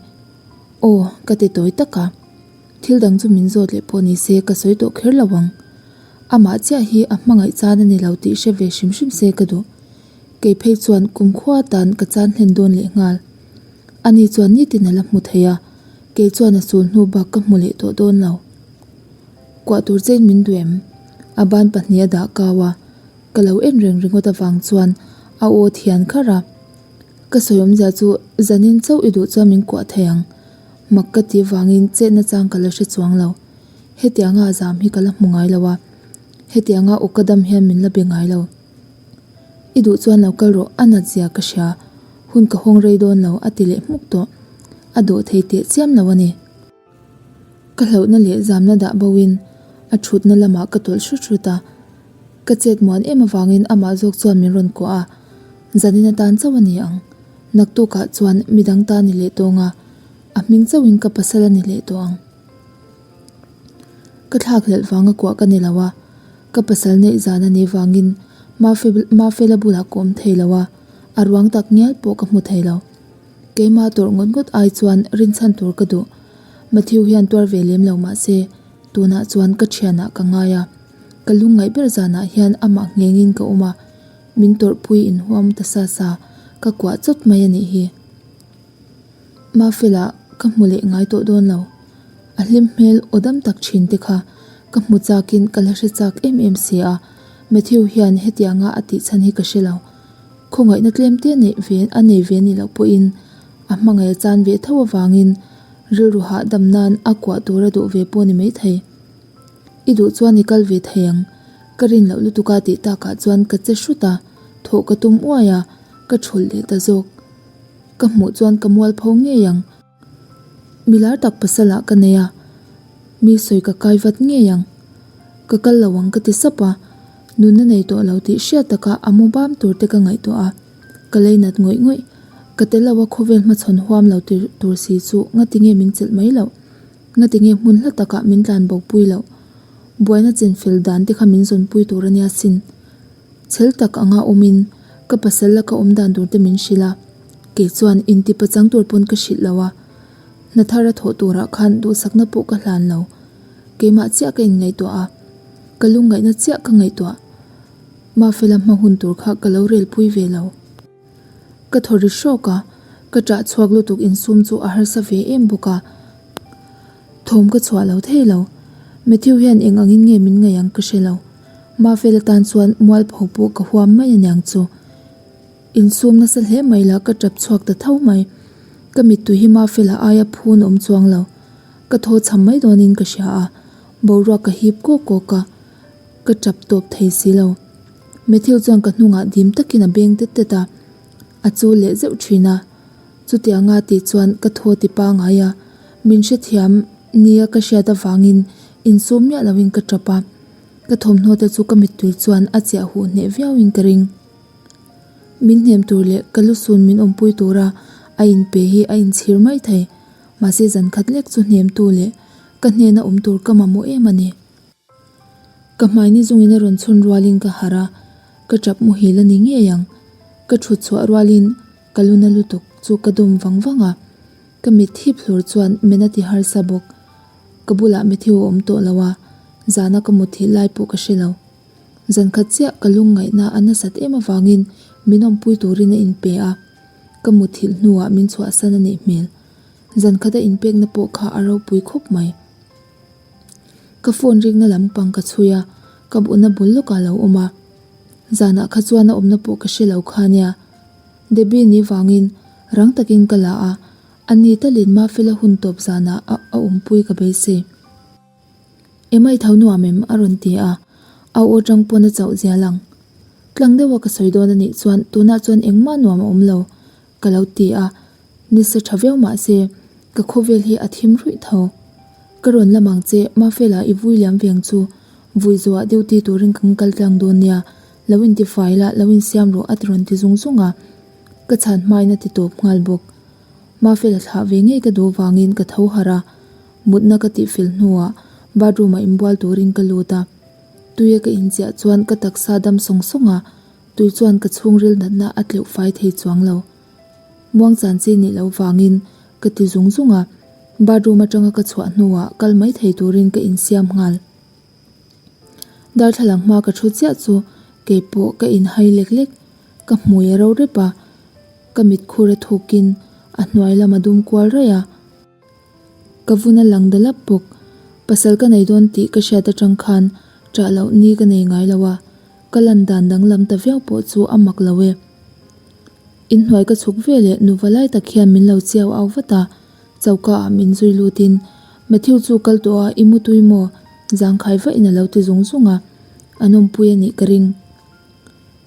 Aw, ka ti tawi tak a. Thil dang chu min zawt leh pawh ni se ka sawi tawh kher lo ang. Amah chiah hi a hmangaih chan a ni lo tih hre ve hrim hrim se ka duh. Kei phei chuan kumkhua tan ka chan hlen dawn leh nghal. Ani chuan nitin a la hmu thei a, kei chuan a sul hnu bak ka hmu leh tawh dawn lo. Kuah tur chein min duh em? A ban pahnih a dah kau a, ka lo en reng ringawt avang chuan a aw thian kharh a. Ka sawi awmzia chu zanin chauh i duh chuan min kuah thei ang. Mak ka tih vangin chetna chang ka la hre chuang lo. Hetianga a zam hi ka la hmu ngai lo a, hetianga aw ka dam hian min la be ngai lo. I duh chuan lo kal rawh, a nat zia ka hria. Hun ka hawng rei dawn lo a ti leh hmuk tawh. A dawh thei teh chiam lo a ni. Ka hlauhna leh zamna dah bo in a thutna lamah ka tawlh hrut hrut a, ka chet muan em avangin amah zawk chuan min rawn kuah a, zanin atan chauh a ni ang, naktukah chuan midang ta ni leh tawng a, a hming chauhin ka pasal a ni leh tawh ang. Ka thlakhlelh vanga kuah ka ni lo a, ka pasal neih zan a nih vangin Mafela bulah ka awm thei lo a, a ruang tak ngial pawh ka hmu thei lo. Keimah tawrh ngawt ngawt ai chuan rinchhan tur ka duh. Matthew hian tuar ve lem lo mah se, tunah chuan ka thianah ka ngai a. Ka lungngaih ber zanah hian amah nghengin ka awm a, min tawrhpui inhuam ta sa sa, ka kuah chawt mai a nih hi. Mafela ka hmu leh ngai tawh dawn lo. A hlim hmel aw dam tak thin te kha ka hmu chakin ka la hre chak em em si a, Matthew hian hetianga a tih chhan hi ka hre lo. Khawngaihna tlem te neih ve a nei ve ni loh pawhin a hmangaih a chan ve tho avangin rilru hahdam nan a kuah tur a duh ve pawh ni maithei. I duh chuan i kal ve thei ang, ka rin loh lutuk a tih takah chuan ka che hrut a, thawh ka tum uai a, ka thulh leh ta zawk. Ka hmuh chuan ka mualpho ngei ang. Milar tak pasalah ka nei a, mi sawi ka kai vat ngei ang. Ka kal lo ang ka ti sap a, nunna nei tawh lo tih hriat taka a mu bam tur te ka ngaihtuah a, ka lei nat ngawih ngawih. Ka tel lo a khawvel hmachhawn huam lo tir tur si chu ngati nge min chelh mai loh? Ngati nge hmun hla takah min tlan bo pui loh? Buaina chinfel dan te kha min zawnpui tur a nia sin. Chhel tak anga awmin ka pasal la ka awm dan tur te min hrilh a, kei chuan inti pachang tur pawn ka hrilh lo a, hna thar a thawh turah khan duhsakna pawh ka hlan lo. Keimah chiah ka inngaihtuah a, ka lungngaihna chiah ka ngaihtuah. Mafela hma hun tur kha ka lo rel pui ve lo. Ka thaw ri hrawk a, ka ṭah chhuak lutuk insum chu a harsa ve em bawk a, thawm ka chhuah lo thei lo. Matthew hian eng angin nge min ngaih ang ka hre lo. Mafel atan chuan mualpho pawh ka huam mai aniang chu. Insum nasa hle mai la ka ṭap chhuak ta tho mai. Ka mittui hi Mafela aia phun awm chuang lo. Ka thaw cham mai dawnin ka hria a, boruak ka hip kawk kawk a, ka ṭap tawp thei si lo. Matthew chuan ka hnungah dim takin a beng tet tet a, a chul leh zeuh thin a. Chutianga tih chuan ka thaw ti pangai a, min hrethiam nia ka hriat avangin insum miah loin ka tap a. Ka thawmhnaw te chu ka mittui chuan a chiah huh hneh viauin ka ring. Min hnem tur leh ka lusun min awmpui tura a inpe hi a inchhir mai thei. Mahse zan khat lek chu hnemtu leh ka hnena awm tur ka mamawh em a ni. Ka hmai ni zungin a rawn chhun rualin ka harh a, ka tap muhil a ni ngei ang. Ka thut chhuah rualin ka lu na lutuk chu ka dawm vang vang a, ka mit thip hlur chuan men a ti harsa bawk. Ka bulah Matthew a awm tawh lo a, zana ka mutthilh lai pawh ka hre lo. Zan khat chiah ka lungngaihna a nasat em avangin min awmpui turin a inpe a, ka mutthilh hnuah min chhuahsan a nih hmel. Zan khat a inpekna pawh kha a ropui khawp mai. Ka phone rikna lam pang ka chhui a, ka buhna bul lawkah a lo awm a. Zanah kha chuan a awmna pawh ka hre lo kha nia. Debbie ni vangin rang takin ka la a, a ni talin Mafela hun tawp zanah a a awmpui ka beisei. Emma i tho nuam em? a rawn ti a, a aw atang pawn a chauh zial ang. Tlang deuha ka sawi dawn a nih chuan tunah chuan engmah nuam a awm lo ka lo ti a, nisa tha viau mah se ka khawvel hi a thim ruih tho. Ka rawn lam ang che, Mafela i vui liam veng chu vui zuah duty turin kan kal tlang dawn nia, lo intifai la, lo insiam rawh a ti rawn ti zung zung a, ka chhan hmain a ti tawp nghal bawk. Mafela thlah ve ngei ka duh vangin ka tho harh a, mutna ka tihfel hnuah bathroom ah inbual turin ka lut a, tuia ka inchiah chuan ka taksa dam sawng sawng a, tui chuan ka chhungril natna a tleuh fai thei chuang lo. Muangchan chi nih loh vangin ka ti zung zung a, bathroom atanga ka chhuah hnuah kal mai thei turin ka insiam nghal. Darthlalang hma ka thu chiah chu keipawh ka inhai lek lek, ka hmui a ro rep a, ka mitkhur a thukin a hnuai lam a dum kual raih a. Ka vun a lang dalap bawk. Pasal ka nei dawn tih ka hriat atang khan ṭah loh ni ka nei ngai lo a, ka lan dan danglam ta viau pawh chu a mak lo e. Inhnuai ka chhuk ve leh nuva lai tak hian min lo chiau au vat a, choka ah min zui lutin Matthew chu kal tawh a, i mutui maw? Zangkhai vahin a lo ti zung zung a, an awmpui a nih ka ring.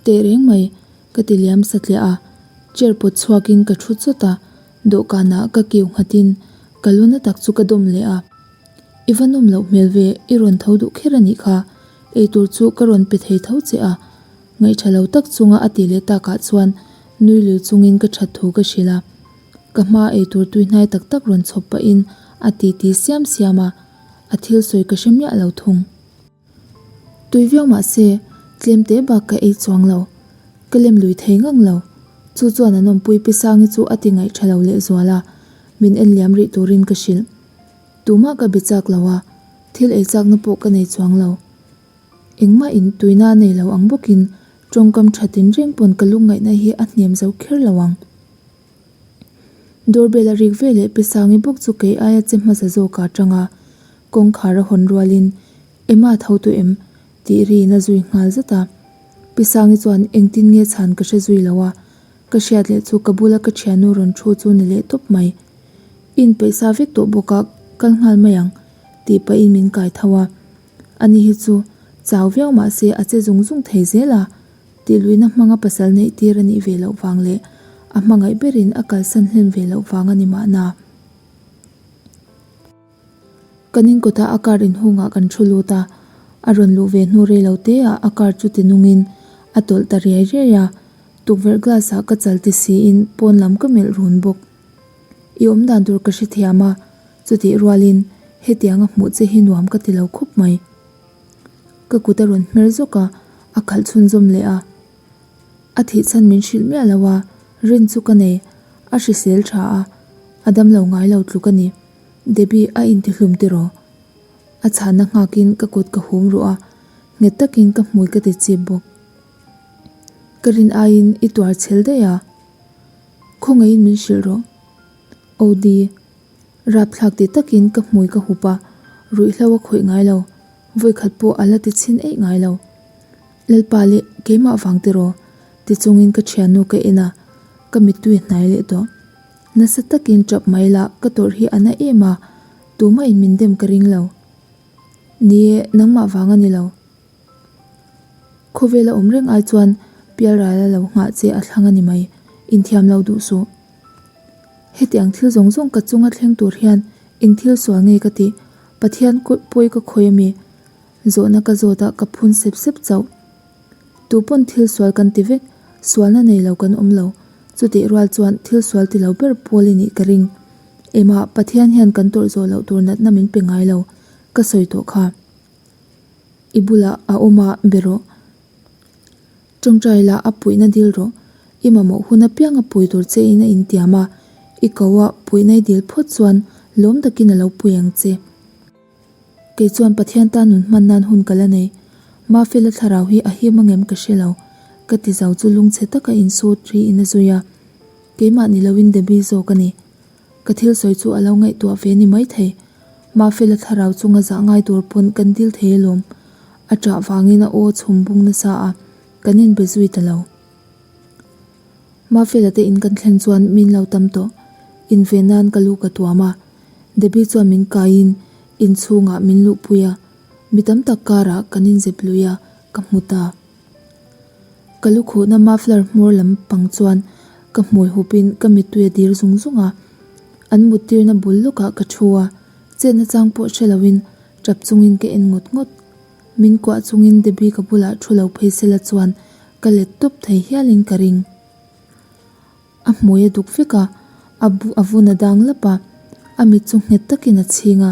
Teh reng mai, ka ti liam satliah a, chair pawt chhuakin ka thu chawt a, Dawhkanah ka kiu nghatin ka lu na tak chu ka dawm leh a, I va nawm loh hmel ve, i rawn tho duh kher a nih kha, eitur chu ka rawn pe thei tho che a, ngaihṭha lo tak chunga a tih leh takah chuan nui lui chungin ka ṭhat thu ka hrilh a, ka hma eitur tui hnai tak tak rawn chhawp pahin a titi siam siam a, a thil sawi ka hre miah lo thung. Tui viau mah se, tlem te bak ka ei chuang lo. Ka lem lui thei ngang lo. Chu chuan an awmpui Pi Sangi chu a ti ngaih tha lo lehzual a, min en liam rih turin ka hrilh. Tumah ka be chak lo a, thil ei chakna pawh ka nei chuang lo. Engmah in tuina a nei lo ang bawkin tawngkam tha tinreng pawn ka lungngaihna hi a hnem zo kher lo ang. Doorbell a rik veleh Pi Sangi bawk chu kei aia che hmasa zawk ah tang a, kawngkhar a hawn rualin, Emma tho tu em? tih ri in a zui nghal zat a. Pi Sangi chuan engtin nge chhan ka hre zui lo a, ka hriat leh chu ka bula ka thiannu rawn thu chu ni leh tawp mai. I inpeih sa vek tawh bawk a, kal nghal mai ang, tih pahin min kai tho a. Ani hi chu chau viau mah se a che zung zung thei zel a. Tihluihna hmanga pasal neih tir a nih ve loh vang leh a hmangaih berin a kalsan hlen ve loh vang a ni mahna. Kan inkawtah a car inhungah kan thu lut a, a rawn luh ve hnu rei lo te ah a car chu ti nungin a tawlh ta riai riai a, tukverh glass ah ka chal ti siin pawn lam ka melh run bawk. I awm dan tur ka hrethiam a, chutih rualin hetianga hmuh che hi nuam ka ti lo khawp mai. Ka kut a rawn hmer zawk a, a khalh chhunzawm leh a. A thih chhan min hrilh miah lo a, rin chu ka nei, a hrisel tha a, a damlo ngai lo tluk a ni. Debbie a intihlum tiraw? A chhanna nghakin ka kut ka hum ruh a, nghet takin ka hmui ka ti chip bawk. Ka rin aiin i tuar chhel daih a, khawngaihin min hrilh rawh. OD. Rapthlak ti takin ka hmui ka hup a, ruihhlo a khawih ngai lo, vawikhat pawh a la ti chhin eih ngai lo. Lalpa leh keimah vang tiraw? ti chungin ka thiannu ka en a, ka mittui a hnai leh tawh. Nasa takin tap mai la ka tawrh hi a na em a, tumah in min dem ka ring lo. Ni e, nangmah vang a ni lo. Khawvela awm reng ai chuan pialral a lo nghah che a thlang a ni mai, inthiam lo duh suh. Hetiang thil zawng zawng ka chunga thleng tur hian eng thil sual nge ka tih? Pathian pawi ka khawi ami? Zawhna ka zawt a ka phun sep sep chauh. Tu pawn thil sual kan ti vek, sualna nei lo kan awm lo. Chutih rual chuan thil sual ti lo ber pawl i nih ka ring. Emah Pathian hian kan tawrh zawh loh tur natna min pe ngai lo, ka sawi tawh kha. I bulah a awm a be rawh. Tawngtai la a puihna dil rawh. I mamawh hun apiang a pui tur che in a intiam a, i ko a puihna i dil phawt chuan lawm takin a lo pui ang che. Kei chuan Pathian tan nun hman nan hun ka la nei. Mafela thlarau hi a him angem ka hre lo. Ka ti zo chu lungchhe taka insut ri in a zui a. Keimah ni loin Debbie zawk a ni. Ka thil sawi chu a lo ngaihtuah ve ni maithei. Mafela thlarau chunga zah ngai tur pawn kan dil thei alawm. A ṭah vangin a aw chhum bung nasa a, kan inbe zui ta lo. Mafela te in kan thlen chuan min lo tam tawh. Inve nan ka lu ka tuam a. Debbie chuan min kaiin inchhungah min luhpui a. Mi tam tak karah kan inzep lui a, ka hmu ta. Ka lu khuhna muffler hmawr lam pang chuan ka hmui hupin ka mittui a dir zung zung a. An muttirna bul lawkah ka thu a, chetna chang pawh hre loin tap chungin ka en ngawt ngawt. Min kuah chungin Debbie ka bulah thu lo phei sela chuan ka let tawp thei hialin ka ring. A hmui a duk vek a, a bu a vun a dang lap a, a mit chu nghet takin a chhing a,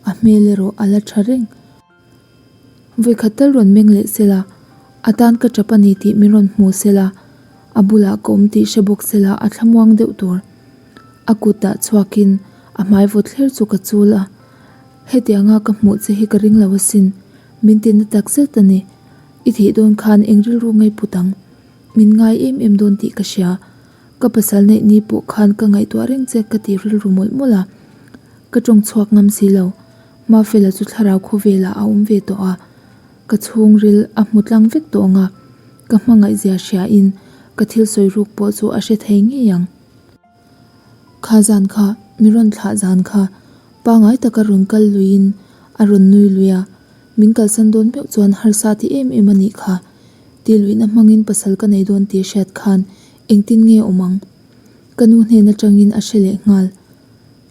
a hmel erawh a la tha reng. Vawikhat tal rawn meng leh sela, a tan ka tap a ni tih min rawn hmu sela, a bulah ka awm tih hre bawk sela a thlamuang deuh tur. A kut dah chhuakin a hmai vawt thler chu ka chul a, hetianga ka hmuh che hi ka ring lo asin, min ti na tak zet a ni. I thih dawn khan eng rilru ngei put ang? Min ngai em em dawn tih ka hria. Ka pasal neih ni pawh khan ka ngaihtuah reng che ka ti rilru mawlh mawlh a. Ka tawng chhuak ngam si lo. Mafela chu thlarau khawvelah a awm ve tawh a. Ka chhungril a hmu tlang vek tawh ang a. Ka hmangaih zia hriain ka thil sawi ruk pawh chu a hre thei ngei ang. Kha zan kha, mi rawn thlah zan kha, pangai taka rawn kal luiin a rawn nui lui a, min kalsan dawn meuh chuan harsa ti em em a nih kha. Tih luihna hmangin pasal ka nei dawn tih hriat khan engtin nge awm ang? Ka nu hnen atangin a hre leh nghal.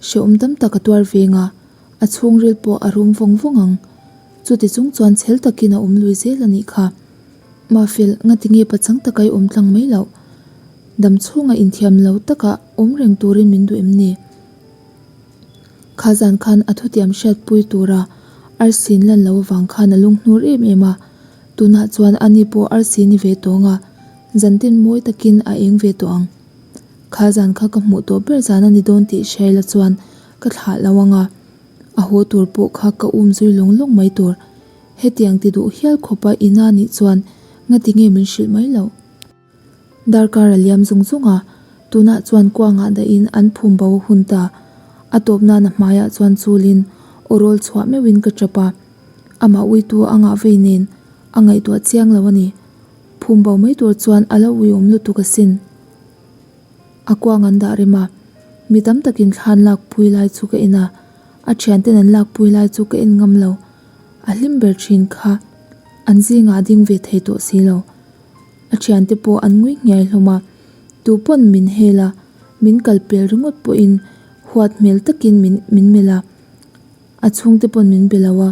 Hrehawm tam tak a tuar veng a, a chhungril pawh a rum vawng vawng ang. Chuti chung chuan chhel takin a awm lui zel a nih kha. Mafel, ngati nge pachang taka i awm tlang mai loh? Dam chhunga inthiam lo taka awm reng turin min duh em ni? Kha zan khan a thutiam hriatpui tura arsi in lan lo avang khan a lunghnur em em a, tunah chuan ani pawh arsi ni ve tawng a, zantin mawi takin a eng ve tawh ang. Kha zan kha ka hmuh tawh ber zan a ni dawn tih hriaila chuan ka thlah lo ang a, a haw tur pawh kha ka um zui lawng lawng mai tur. Hetiang ti duh hial khawpa ina nih chuan ngati nge min hrilh mai loh? Darkar a liam zung zung a, tunah chuan kuangah dahin an phum bo a hun ta. A tawp nan a hmaiah chuan chulin aw rawl chhuah meuhin ka tap a, amah uitu a ngah vei nen a ngaihtuah chiang lo a ni. Phum bo mai tur chuan a lo uiawm lutuk asin. A kuang an dah rem a, mi tam takin thla an lakpui lai chu ka en a, a thianten an lakpui lai chu ka en ngam lo. A hlim ber thin kha an zingah a ding ve thei tawh si lo. A thiante pawh an ngui nghiai hlawm a, tu pawn min hel a, min kal pel ringawt pawhin huat hmel takin min min melh a, a chhungte pawn min be lo a,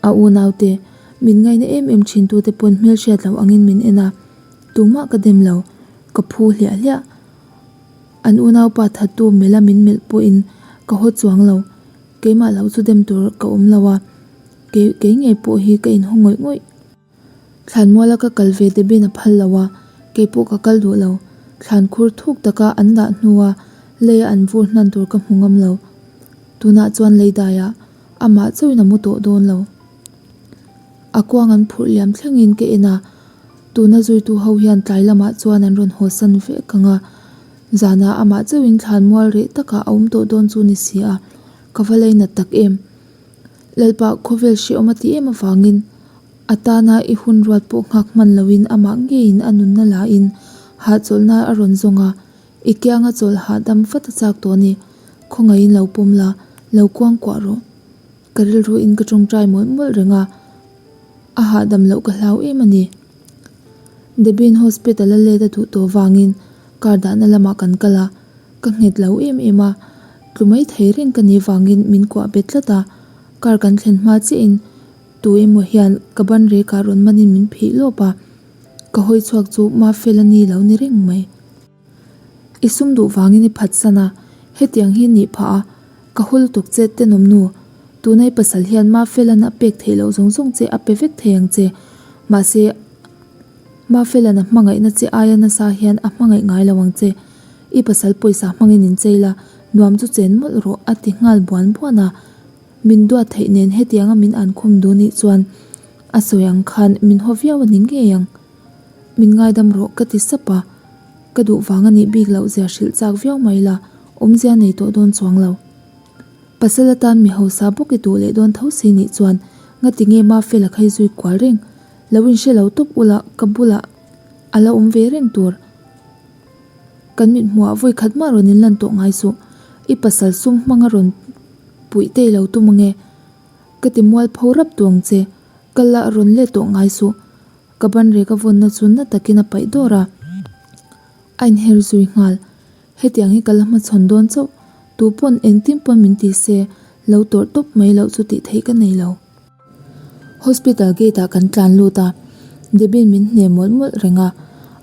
a unaute min ngaina em em thin tute pawn hmelhriat loh angin min en a, tumah ka dem lo, ka phu hliah hliah. An unaupa thattu melh a min melh pawhin ka haw chuang lo, keimah lo chu dem tur ka awm lo a, kei kei ngei pawh hi ka inhaw ngawih ngawih. Thlanmuala ka kal ve Debbie-in a phal lo a, kei pawh ka kal duh lo. Thlan khur thuk taka an dah hnua leia an vur hnan tur ka hmu ngam lo. Tunah chuan lei daiah amah chauhin a mu tawh dawn lo. A kuang an phurh liam thlengin ka en a, tuna zuitu ho hian tlai lamah chuan an rawn hawsan vek ang a, zanah amah chauhin thlanmual reh takah a awm tawh dawn chu ni si a, ka va leinat tak em. Lalpa khawvel hrehawm a ti em avangin a tana i hun ruat pawh nghak hman loin amah ngeiin a nunna lain hahchawlhna a rawn zawng a, i kianga chawlh hahdam vat a chak tawh a ni. Khawngaihin lo pawm la, lo kuangkuah rawh. Ka rilruin ka tawngtai mawlh mawlh reng a, a hahdam loh ka hlau em a ni. Debbie-in hospital a let a duh tawh vangin car dahna lamah kan kal a, ka nghet lo em em a, tlu mai thei reng ka nih vangin min kuah bet tlat a, car kan thlen hma chiahin tu emaw hian ka ban rekah rawn manin min phih lawp a, ka hawi chhuak chu Mafela ni lo ni reng mai. I sum duh vangin i phatsan a, hetiang hi nih phah a, ka haw lutuk che tenawm nu, tuna i pasal hian Mafela'n a pek theih loh zawng zawng che a pe vek thei ang che, mahse Mafela'n a hmangaihna che aia nasa hian a hmangaih ngai lo ang che. I pasal pawisa hmangin in chei la, nuam chu chen mawlh rawh a ti nghal buan buan a. Min duat theih nen hetianga min an khum duh nih chuan a sawi ang khan min haw viau a ni ngei ang. Min ngaidam rawh ka ti sap a, ka duh vang a nih bik loh zia hrilh chak viau mai la, awmzia nei tawh dawn chuang lo. Pasal atan mi hausa bawk i duh leh dawn tho si nih chuan ngati nge Mafela kha i zui kual reng? Lo inhre lo tawp ula ka bulah a la awm ve reng tur. Kan mit hmuhah vawi khat mah rawn inlan tawh ngai suh. I pasal sum hmanga rawn puih te i lo tum ange. Ka ti mual pho rap tu ang che. Kal la rawn let tawh ngai suh. Ka ban rek a vawnna chu na takin a paih dawr a. A inher zui nghal. Hetiang hi ka la hmachhawn dawn chauh. Tu pawn engtin pawn min ti se, lo tawrh tawp mai loh chu tih theih ka nei lo. Hospital gate ah kan tlan lut a, Debbie min hne mawlh mawlh reng a,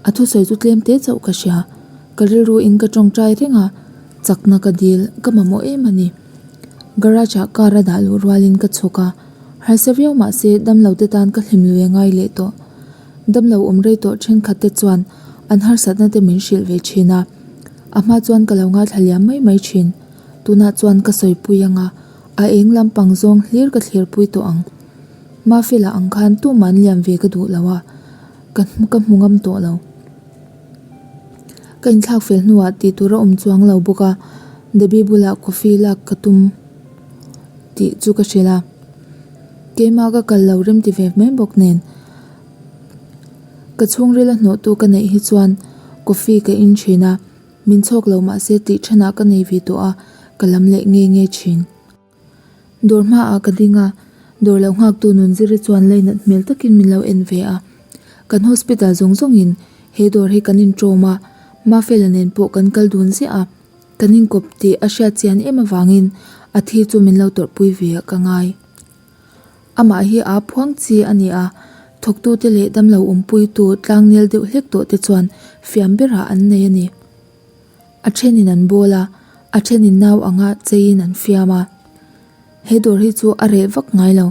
a thusawi chu tlem te chauh ka hria. Ka rilru in ka tawngtai reng a, chakna ka dil ka mamawh em a ni. Garage ah car a dah luh rualin ka chhuk a, harsa viau mah se damlo te tan ka hlim lui a ngai leh tawh. Damlo awm rei tawh thenkhat te chuan an harsatna te min hrilh ve thin a, a hma chuan ka lo ngaithla liam mai mai thin. Tunah chuan ka sawipui anga a eng lampang zawng hlir ka thlirpui tawh ang. Mafela ang khan tuman liam ve ka duh lo a, ka ka hmu ngam tawh lo. Ka inthlak fel hnuah tih tur a awm chuang lo bawk a, Debbie bulah coffee lak ka tum tih chu ka hrilh a. Keimah ka kal lo rem ti ve mai bawk nen ka chhungril a hnawhtu ka neih hi chuan coffee ka in thin a. Min chhawk lo mah se tih thenah ka nei ve tawh a, ka lam leh nge nge thin. Dawr hmaah ka ding a, dawr lo nghaktu Nunziri chuan leinat hmel takin min lo en ve a. Kan hospital zawng zawngin he dawr hi kan inṭawm a, Mafela nen pawh kan kal dun ziah a, kan inkawp tih a hriat chian em avangin a thi chu min lo tawrhpui ve ah ka ngai. Amah hi aa phuang chi a ni a, thawktute leh damlo awmpuitu tlangnel deuh hlek tawh te chuan fiam berah an nei a ni. A thenin an bawl a, a thenin nau anga cheiin an fiam a. He dawr hi chu a reh vak ngai lo.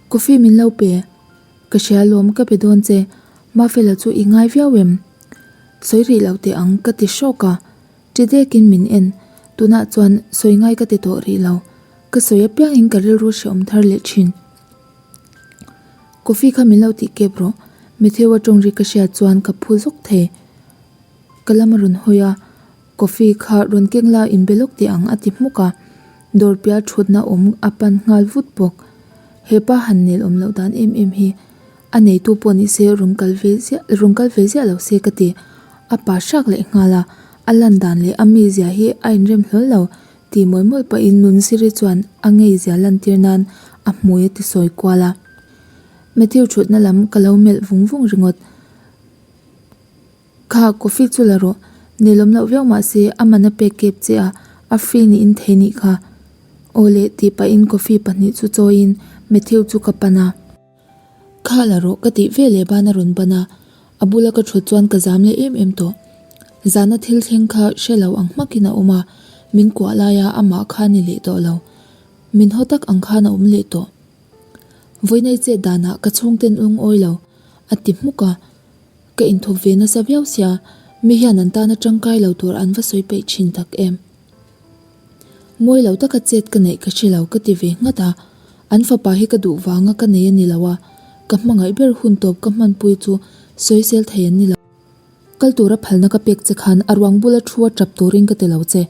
Coffee min lo pe. Ka hria lawm ka pe dawn che, Mafela chu i ngai viau em? Sawi rih lo teh ang ka ti hrawk a. Ti dekin min en, tunah chuan sawi ngai ka ti tawh rih lo. Ka sawi apiangin ka rilru hrehawm thar leh thin. Coffee kha min lo tih kep rawh, Matthew a tawng ri ka hriat chuan ka phu zawk thei. Ka lam a rawn hawi a, Coffee kha rawn keng la inbe lawk teh ang a ti hmuk a, dawr piah thutna awm a pan nghal vut bawk. Hepa han nel awm loh dan em em hi. A neitu pawh ni se rawn kal ve ziah rawn kal ve ziah lo se ka ti. A pa hrak leh nghal a, a lan dan leh a mizia hi a inrem hlawl lo tih mawlh mawlh pahin Nunziri chuan a ngeizia lantir nan a hmui a ti sawi kual a. Matthew thutna lam ka lo melh vung vung ringawt. Kha coffee chu la rawh, nelawm loh viau mah se a man a pek kep che a, a free niin thei nih kha. Aw le tih pahin coffee pahnih chu chawiin Matthew chu ka pan a. Kha la rawh ka tih ve leh ban a rawn ban a, a bula ka thut chuan ka zam leh em em tawh. Zana thil thleng kha hre lo ang hmakin a awm a, min kuah laia amah kha ni leh tawh lo. Min haw tak ang khan a awm leh tawh. Vawiinei chet danah ka chhungten lungawi lo, a ti hmuk a. Ka inthup ve nasa viau sia, mi hian an tana tangkai lo tur an va sawi peih thin tak em. Mawi lo taka chet ka neih ka hre lo ka ti ve nghat a, an fapa hi ka duh vanga ka nei a ni lo a, ka hmangaih ber hun tawp ka hmanpui chu sawisel thei an ni lo. Kal tura phalna ka pek che khan a ruang bula thu a tap turin ka ti lo che,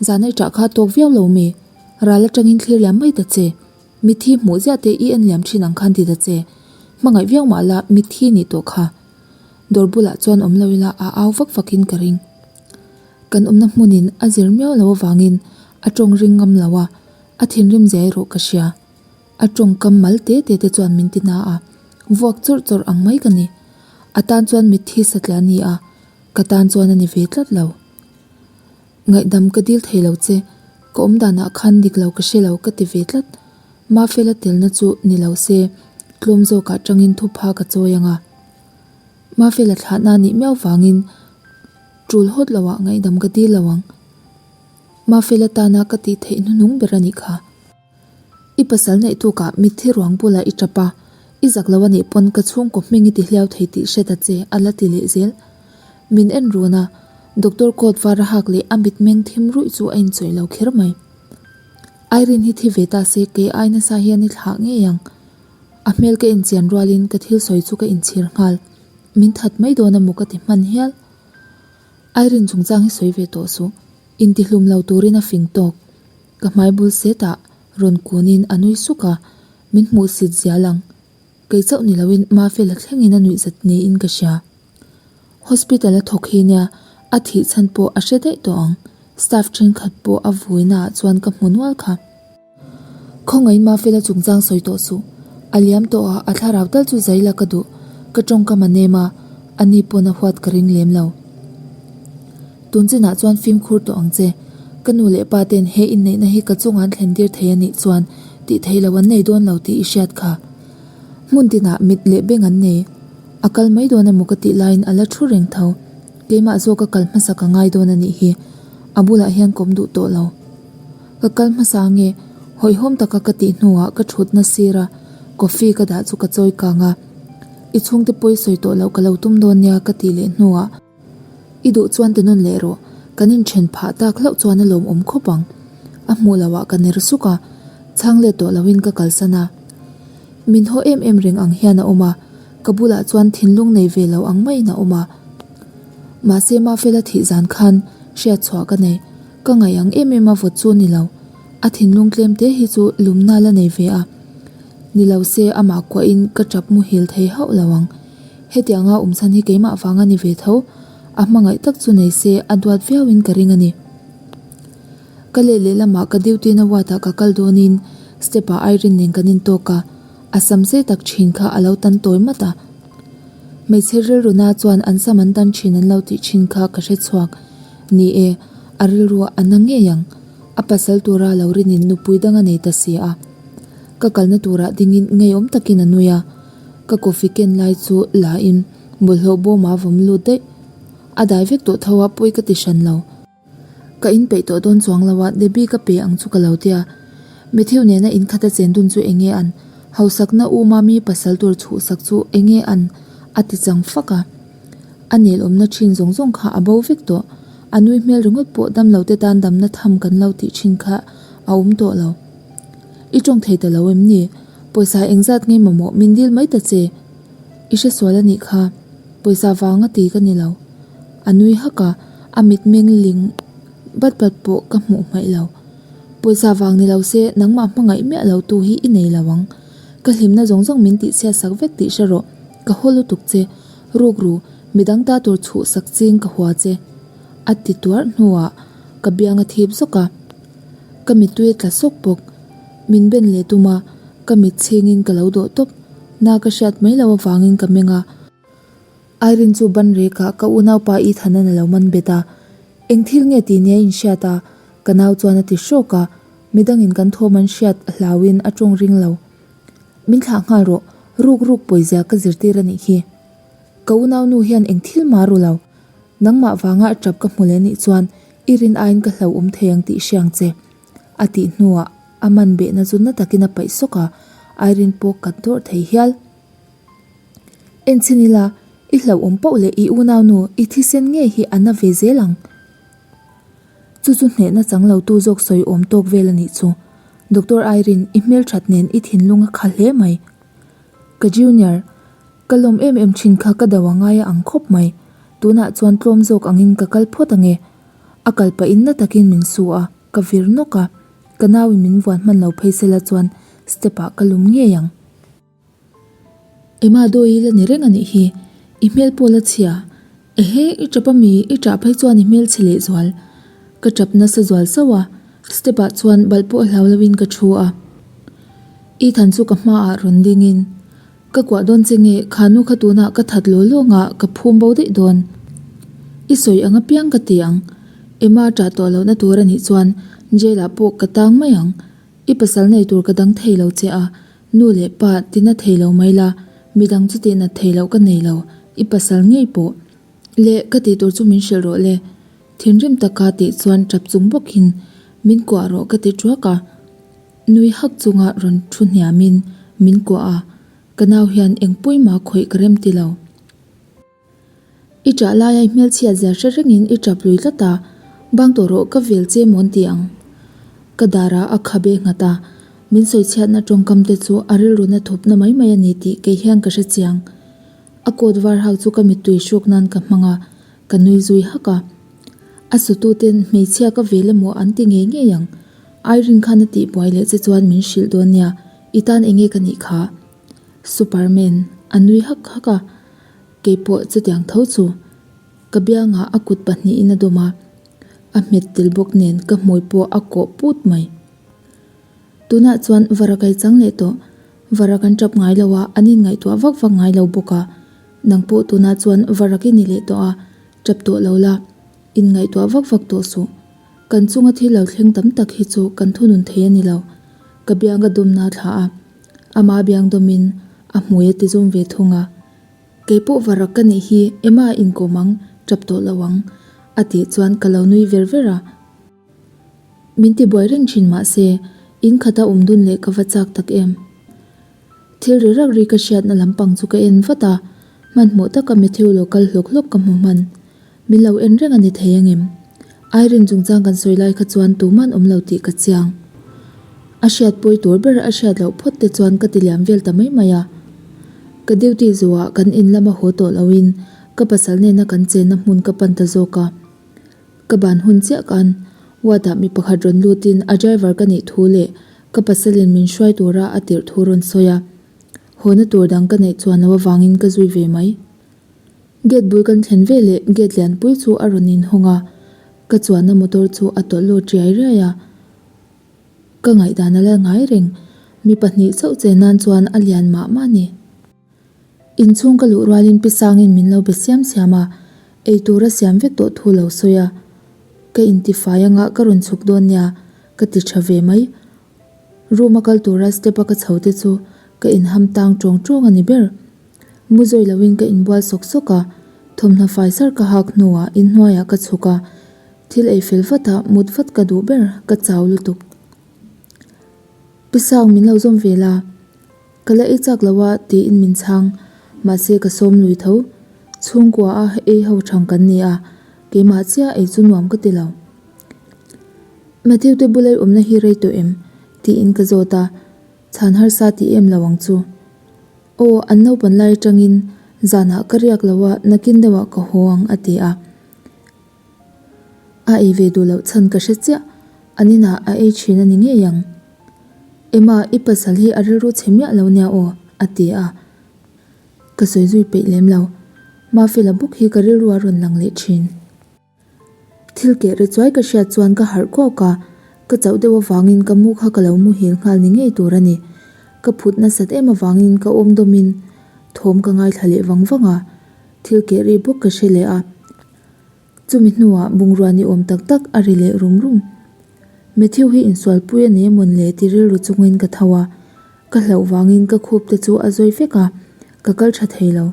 zan ai tah kha tawk viau lo mi? Ral atangin thlir liam mai ta che, mitthi hmuh ziah te i en liam thin ang khan ti ta che, hmangaih viau mah la mitthi nih tawh kha. Dawr bulah chuan awm lo ila a au vak vakin ka ring. Kan awmna hmunin a zir miau lo avangin a tawng ring ngam lo a, a thinrim zia erawh ka hria. A tawngkam mal te te te chuan min ti na a, vuak chawrh chawrh ang mai ka ni. A tan chuan mitthi satliah a ni a, ka tan chuan a ni ve tlat lo. Ngaihdam ka dil thei lo che, ka awm danah khan dik lo ka hre lo ka ti ve tlat. Mafela telna chu ni lo se, tlawm zawkah tangin thupha ka chawi ang a. Mafela thlahna nih miau vangin Tul hawt lo ah ngaihdam ka dil lo ang. Mafela tana ka tih theih hnuhnung ber a nih kha. I pasal neih tukah mitthi ruang bulah i tap a, i zak lo a nih pawn ka chhungkaw hming i ti hliau thei tih hre ta che a la ti leh zel. Min en run a, Doctor coat var a hak leh a mitmeng thim ruih chu a inchawih lo kher mai. Irene hi thi ve ta se kei ai nasa hian i thlah ngei ang. A hmel ka inchian rualin ka thil sawi chu ka inchhir nghal. Min that mai dawn a maw ka ti hman hial. Irene chungchang hi sawi ve tawh suh. Intihlum lo turin a fing tawk. Ka hmai bul setah rawn kunin a nui suk a, min hmuh sit zia lang. Kei chauh ni loin Mafela thlengin a nuih zat niin ka hria. Hospital a thawk hi nia. A thih chhan pawh a hre daih tawh ang. Staff thenkhat pawh a vuinaah chuan ka hmu nual kha. Khawngaihin Mafela chungchang sawi tawh suh. A liam tawh a, a thlarau tal chu zai la ka duh. Ka tawngkam a nem a, a ni pawn a huat ka ring lem lo. Tun chinah chuan fimkhur tawh ang che. Ka nu leh pa ten he inneihna hi ka chungah an thlen tir thei a nih chuan tih theih loh an nei dawn lo tih i hriat kha. Hmun tinah mit leh beng an nei. A kal mai dawn emaw ka tih laiin a la thu reng tho. Keimah zawk a kal hmasa ka ngai dawn a nih hi. A bulah hian kawm duh tawh lo. Ka kal hmasa nge? Hawihhawm taka ka tih hnuah ka thutna sira coffee ka dah chu ka chawi kang a. I chhungte pawi sawi tawh loh ka lo tum dawn nia ka tih leh hnuah I duh chuan ti nawn leh rawh, kan inthen phah tak hlauh chuan a lawmawm khawp ang. A hmuh loh ah ka ner suk a, chhang let tawh loin ka kalsan a. Min haw em em reng ang hian a awm a, ka bulah chuan thinlung nei ve lo ang maiin a awm a. Mahse Mafela thih zan khan hriatchhuah ka nei, ka ngaih ang em em a vawt chu ni lo. A thinlung tlem te hi chu lumna la nei ve a. Ni lo se amah kuahin ka tap muhil thei hauh lo ang. Hetianga awm chhan hi keimah vang a ni ve tho, a hmangaih tak chu nei se a duat viauin ka ring a ni. Ka leh lehlamah ka duty na ward ah ka kal dawnin step ah Irene nen kan intawk a, a sam sei tak thin kha a lo tan tawi mat a. Hmeichhe rilru na chuan an sam an tan thin an lo tih thin kha ka hre chhuak. Ni e, a rilru a na ngei ang. A pasal tura lo rinin nupui dang a nei ta si a. Ka kalna turah dingin ngeiawm takin a nui a. Ka coffee ken lai chu la in bawlhhlawh bawmah vawm lut daih. A dai vek tawh tho a pawi ka ti hran lo. Ka in peih tawh dawn chuang lo a Debbie ka pe ang chu ka lo tia. Matthew nena in khat a chen dun chu enge an hausakna u Mami pasal tur chhuhsak chu enge an a ti chang fak a. A nel awmna thin zawng zawng kha a bo vek tawh. A nui hmel ringawt pawh damlo te tan damna tham kan lo tih thin kha a awm tawh lo. I tawng thei ta lo em ni? Pawisa engzat nge mamawh min dil mai ta che? I hre sual a nih kha. Pawisa vanga ti ka ni lo. A nui hak a, a mitmeng ling bat bat pawh ka hmuh hmaih lo. Pawisa vang ni lo se nangmah hmangaih miah lo tu hi i nei lo ang. Ka hlimna zawng zawng min tihchhiat sak vek tih hre rawh. Ka haw lutuk che. Rukru, midang ta tur chhuh sak ching ka hua che. A ti tuarh hnuah ka biang a thip zawk a. Ka mittui a tla sawk bawk. Min ben leh tum a, ka mit chhingin ka lo dawh tawp. Na ka hriat mai loh avangin ka meng a. Irene chu ban rekah ka unaupa Ethan-an a lo man bet a. Eng thil nge tih nia in hriat a? Ka nau chuan a ti hrawk a. Midangin kan thawm an hriat hlauin a tawng ring lo. Min thlah nghal rawh, ruk ruk pawizia ka zirtir a nih hi. Ka unaunu hian eng thil mah ru lo. Nangmah vanga a tap ka hmu leh nih chuan i rin aiin ka hlauhawm thei ang tih hriang che. A tih hnuah a man behna chu na takin a paih sawk a, Irene pawh kat dawrh thei hial. En chhin ila, i hlauhawm pauh leh i unaunu i thisen ngei hi a na ve zel ang. Chu chu hnehna chang lo tu zawk sawi awm tawk vel a nih chu. Doctor Irene, i hmelthat nen i thinlung a kha hle mai. Ka junior, Ka lawm em em thin kha ka do a ngai a ang khawp mai. Tunah chuan tlawm zawk angin ka kal phawt ange. A kal pahin na takin min su a, ka vir nawk a. Ka nauin min vuan hman lo phei sela chuan step ah ka lum ngei ang. Emma dawi la ni reng a nih hi. I hmel pawh la chhia. Ehe, i tap a mi? I tah phei chuan i hmel chhe leh zual. Ka tap nasa zual sauh a, step ah chuan balh pawh hlau loin ka thu a. Ethan chu ka hmaah rawn dingin. Ka kuah dawn che nge, kha nu kha tunah ka that law law nga ka phum bo daih dawn. I sawi ang apiang ka ti ang. Emma ṭah tawh lohna tur a nih chuan jail ah pawh ka tang mai ang. I pasal nei tur ka dang thei lo che a, nu leh pa tina thei lo mai la, midang chu tihnat thei loh ka nei lo, i pasal ngei pawh. Le, ka tih tur chu min hrilh rawh le. Thinrim taka tih chuan ṭap chung bawkin min kuah rawh ka ti ṭuak a. Nui hak chunga rawn thu hniamin min kuah a, ka nau hian eng pawimah khawih ka rem ti lo. I ṭah laia i hmelchhiat zia hre rengin i ṭap lui tlat a, bang tawh rawh ka vel che mawn ti ang. Ka darah a khabe nghat a, min sawichhiatna tawngkam te chu a rilruna thupna mai mai a ni tih kei hian ka hre chiang. A coat var hak chu ka mittui hruk nan ka hmang a, ka nui zui hak a. A sututen hmeichhia ka vel emaw an ti ngei ngei ang. Irene khan a tih buai leh che chuan min hrilh dawn nia, i tan enge ka nih kha? Superman a nui hak hak a, keipawh chutiang tho chu. Ka biangah a kut pahnihin a dawm a, a hmet tel bawk nen ka hmui pawh a kawh put mai. Tunah chuan vara kai chang leh tawh. Vara kan tap ngai lo a, an inngaihtuah vak vak ngai lo bawk a. Nang pawh tunah chuan varak i ni leh tawh a, tap tawh lo la, inngaihtuah vak vak tawh suh. Kan chunga thil lo thleng tam tak hi chu kan thunun thei a ni lo. Ka biang ka dawmna a thlah a, ama biang dawmin a hmui a ti zum ve thung a. Kei pawh varak ka nih hi Emma inkawm ang, tap tawh lo ang, a tih chuan ka lo nui ver ver a. Min ti buai reng thin mah se, in khata awm dun leh ka va chak tak em. Thil ri rak ri ka hriatna lampang chu ka en vat a, hmanhmawh taka Matthew lo kal hlawk hlawk ka hmu hman. Min lo en reng a ni thei angem? Irene chungchang kan sawi lai kha chuan tuman awm lo tih ka chiang. A hriat pawi tur ber a hriat loh phawt te chuan ka ti liam vel ta mai mai a. Ka duty zuah kan in lama haw tawh loin ka pasal nena kan chenna hmun ka pan ta zawk a. Ka ban hun chiah khan ward ah mi pakhat rawn lutin a driver ka nih thu leh ka pasalin min hruai tura a tirh thu rawn sawi a. Hawna tur dang ka neih chuan lo avangin ka zui ve mai. Gate bul kan thlen ve leh gate lianpui chu a rawn inhawng a, ka chuanna motor chu a tawlh lut riai riai a. Ka ngaihdan a la ngai reng, mi pahnih chauh che nan chuan a lian mah mah a ni. Inchhung ka luh rualin Pi Sangin min lo be siam siam a, eitur a siam vek tawh thu lo sawi a. Ka intifai anga ka rawn chhuk dawn nia, ka ti tha ve mai. Room a kal tura step a ka chho te chu ka inham tang tawng tawng a ni ber. Mu zawi loin ka inbual sawk sawk a, thawmhnaw fai sar ka hak hnuah inhnuaiah ka chhuk a, thil ei fel vat a mut vat ka duh ber, ka chau lutuk. Pi Sang min lo zawm ve la, ka la ei chak lo a tiin min chhang, mahse ka sawm lui tho. Chhungkua a ei ho thang kan ni a, keimah chiah ei chu nuam ka ti lo. Matthew te bula i awmna hi rei tawh em? tiin ka zawt a, chhan harsa ti em lo ang chu. Aw, an naupan lai atangin zanah ka riak lo a, nakin deuhah ka haw ang a ti a. A ei ve duh loh chhan ka hre chiah, an inah a ei thin a ni ngei ang. Emma, i pasal hi a rilru chhe miah lo nia aw, a ti a. Ka sawi zui peih lem lo. Mafela bawk hi ka rilru a rawn lang leh thin. Thil keh ri chuai ka hriat chuan ka harh kawk a, ka chauh deuh avangin ka mu kha ka lo muhil nghal ni ngei tur a ni. Ka phut nasat em avangin ka awm dawmin thawm ka ngaithla leh vang vang a, thil keh ri bawk ka hre leh a. Chumi hnuah bungrua ni awm tak tak a ri leh rum rum. Matthew hi insualpui a nei amawn le ti rilru chungin ka tho a, ka hlauh vangin ka khup te chu a zawi vek a, ka kal tha thei lo.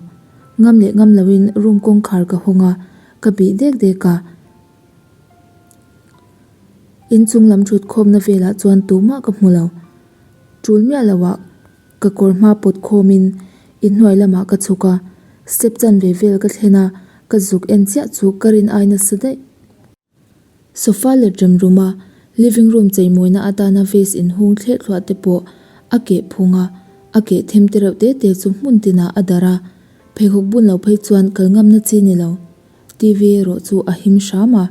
Ngam leh ngam loin room kawngkhar ka hawng a, ka bih dek dek a. Inchung lam thut khawmna velah chuan tumah ka hmu lo. Tul miah loah ka kawr hma pawt khawmin inhnuai lamah ka chhuk a, step chanve vel ka thlen a, ka zuk en chiah chu ka rin ai nasa daih. Sofa let rem rum a, living room cheimawina atana vase inhung thleh thluah te pawh a keh phung a, a keh them te reuh te te chu hmun tinah a darh a, pheikhawk bun lo phei chuan kal ngamna chi ni lo. TV erawh chu a him hram a,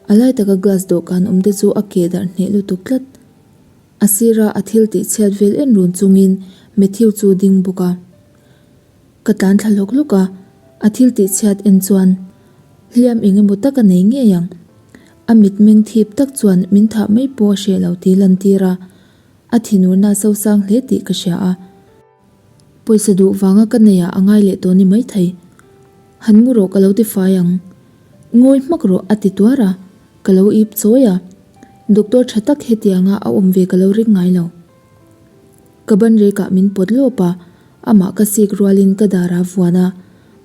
a lai taka glass dawhkan awm te chu a keh darh hneh lutuk tlat. A sira a thil tih chhiat vel en run chungin Matthew chu ding bawk a. Ka tlan thla hlawk hlawk a, a thil tih chhiat en chuan hliam eng emaw tak a nei ngei ang. A mitmeng thip tak chuan min thah mai pawh a hreh lo tih lantir a, a thinurna a sosang hle tih ka hria a. Pawisa duh vanga ka neihah a ngai leh tawh ni maithei. Han mu rawh ka lo ti fai ang. Ngawi hmak rawh a ti tuar a, ka lo ip chawi a. Doctor tha tak hetianga a awm ve ka lo ring ngai lo. Ka ban rekah min pawt lawp a, amah ka sik rualin ka dar a vuan a,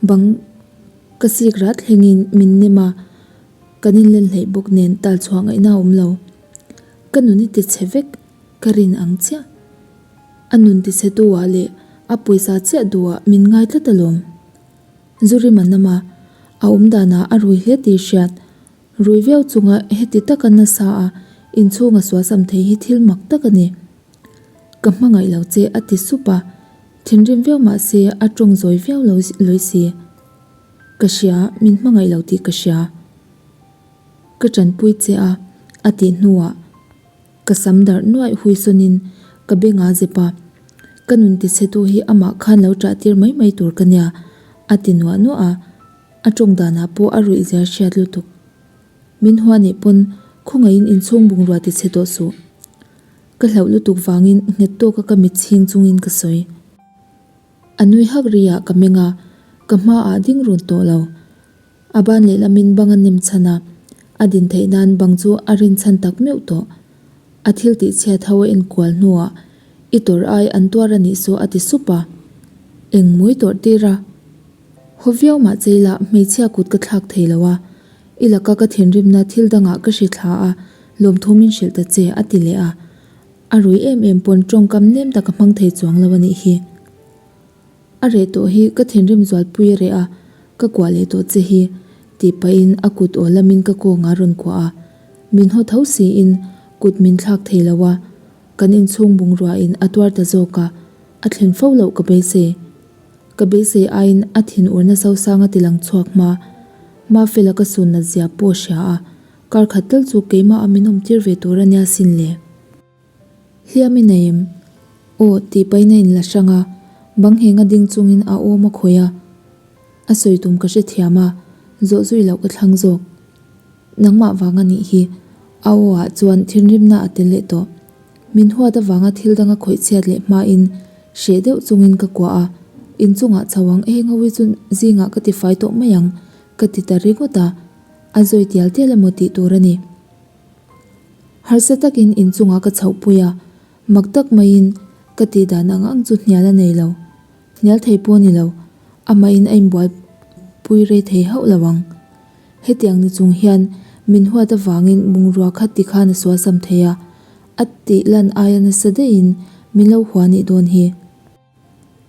bang ka sik rat thlengin min nem a, kan inlen hleih bawk nen tal chhuah ngaihna a awm lo. Ka nun i ti chhe vek, ka rin ang chiah. A nun ti chhe tu ah leh a pawisa chiah duh ah min ngai tlat alawm. Zurima nam a, a awm danah a rui hle tih hriat. Rui viau chunga heti taka nasa a inchhunga sualsam thei hi thil mak tak a ni. Ka hmangaih lo che a ti sup a, thinrim viau mah se a tawng zawi viau lo lawi si. Ka hria, min hmangaih lo tih ka hria. Ka tanpui che a, a tih hnuah ka sam darh nuaih hui sawnin ka beng a zep a, ka nun tichhetu hi amah khan lo ṭah tir mai mai tur ka nia, a ti nuah nuah a. A tawng danah pawh a ruih zia hriat lutuk. Min hua nih pawn khawngaihin inchhung bungrua ti chhe tawh suh. Ka hlauh lutuk vangin nghet tawka ka mit chhing chungin ka sawi. A nui hak ri ah ka meng a, ka hma ah ding run tawh lo. A ban lehlamin bang a nem chhan a, a din theih nan bang chu a rin chhan tak meuh tawh. A thil tih chhiat ho a enkual hnuah i tawrh ai an tuar a nih saw a ti sup a. Eng mawi tawrh tir a? Haw viau mah chei lah hmeichhia kut ka thlak thei lo a, i laka ka thinrimna thil dangah ka hri thla a, lawmthu min hrilh ta che a ti leh a. A rui em em pawn tawngkam nem tak a hmang thei chuang lo a nih hi. A reh tawh hi ka thinrim zualpui a reh a, ka kuah leh tawh che hi, tih pahin a kut aw lamin ka kawngah a rawn kuah a. Min haw tho siin kut min thlak thei lo a, kan inchhung bungruain a tuar ta zawk a, a thlen fo loh ka beisei. Ka beisei aiin a thinurna sosang a ti lang chhuak hma. Mafela ka sun nat zia pawh a hria a, kar khat tal chu keimah a min awm tir ve tur a nia sin le. Hliam i nei em? Aw tih pahin a inla hrang a, bang ngheng a ding chungin a awm a khawih a. A sawi tum ka hrethiam a, zawh zui loh ka thlang zawk. Nangmah vang a nih hi. A aw ah chuan thinrimna a tel leh tawh. Min huat avanga thil danga khawih chhiat leh hmain hreh deuh chungin ka kuah a, inchungah chho ang eng ho hi chu zingah ka tifai tawh mai ang ka ti ta ringawt a, a zawi tial tial emaw tih tur a ni. Harsa takin inchungah ka chhohpui a, mak tak maiin ka tih dan ang ang chu hnial a nei lo. Hnial thei pawh a ni lo, amahin a inbual pui rei thei hauh lo ang. Hetiang ni chung hian min huat avangin bungrua khat ti khan a sualsam thei a, a tih lan aia nasa daihin min lo hua nih dawn hi.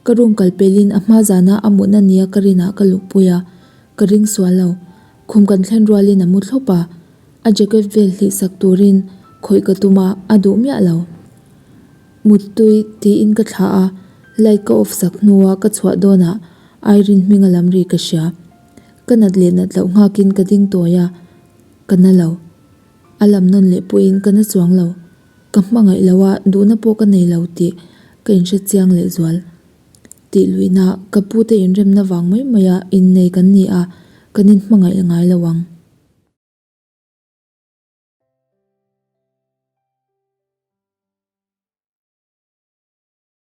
Ka room kal pelin a hma zana a mutna nia ka rinah ka luhpui a, ka ring sual lo. Khum kan thlen rualin a mu thlawp a, a jacket vel hlih sak turin khawih ka tum a, a duh miah lo. Muttui tiin ka thlah a, light ka off sak hnua ka chhuah dawnah Irene hminga lam ri ka hria. Ka nat leh nat loh nghakin ka ding tawi a, ka na lo. A lam nawn leh pawhin ka na chuang lo. Ka hmangaih lo a, duhna pawh ka nei lo tih ka inhre chiang leh zual. Tih luihna, ka pute inremna vang mai maia innei kan ni a, kan inhmangaih ngai lo ang.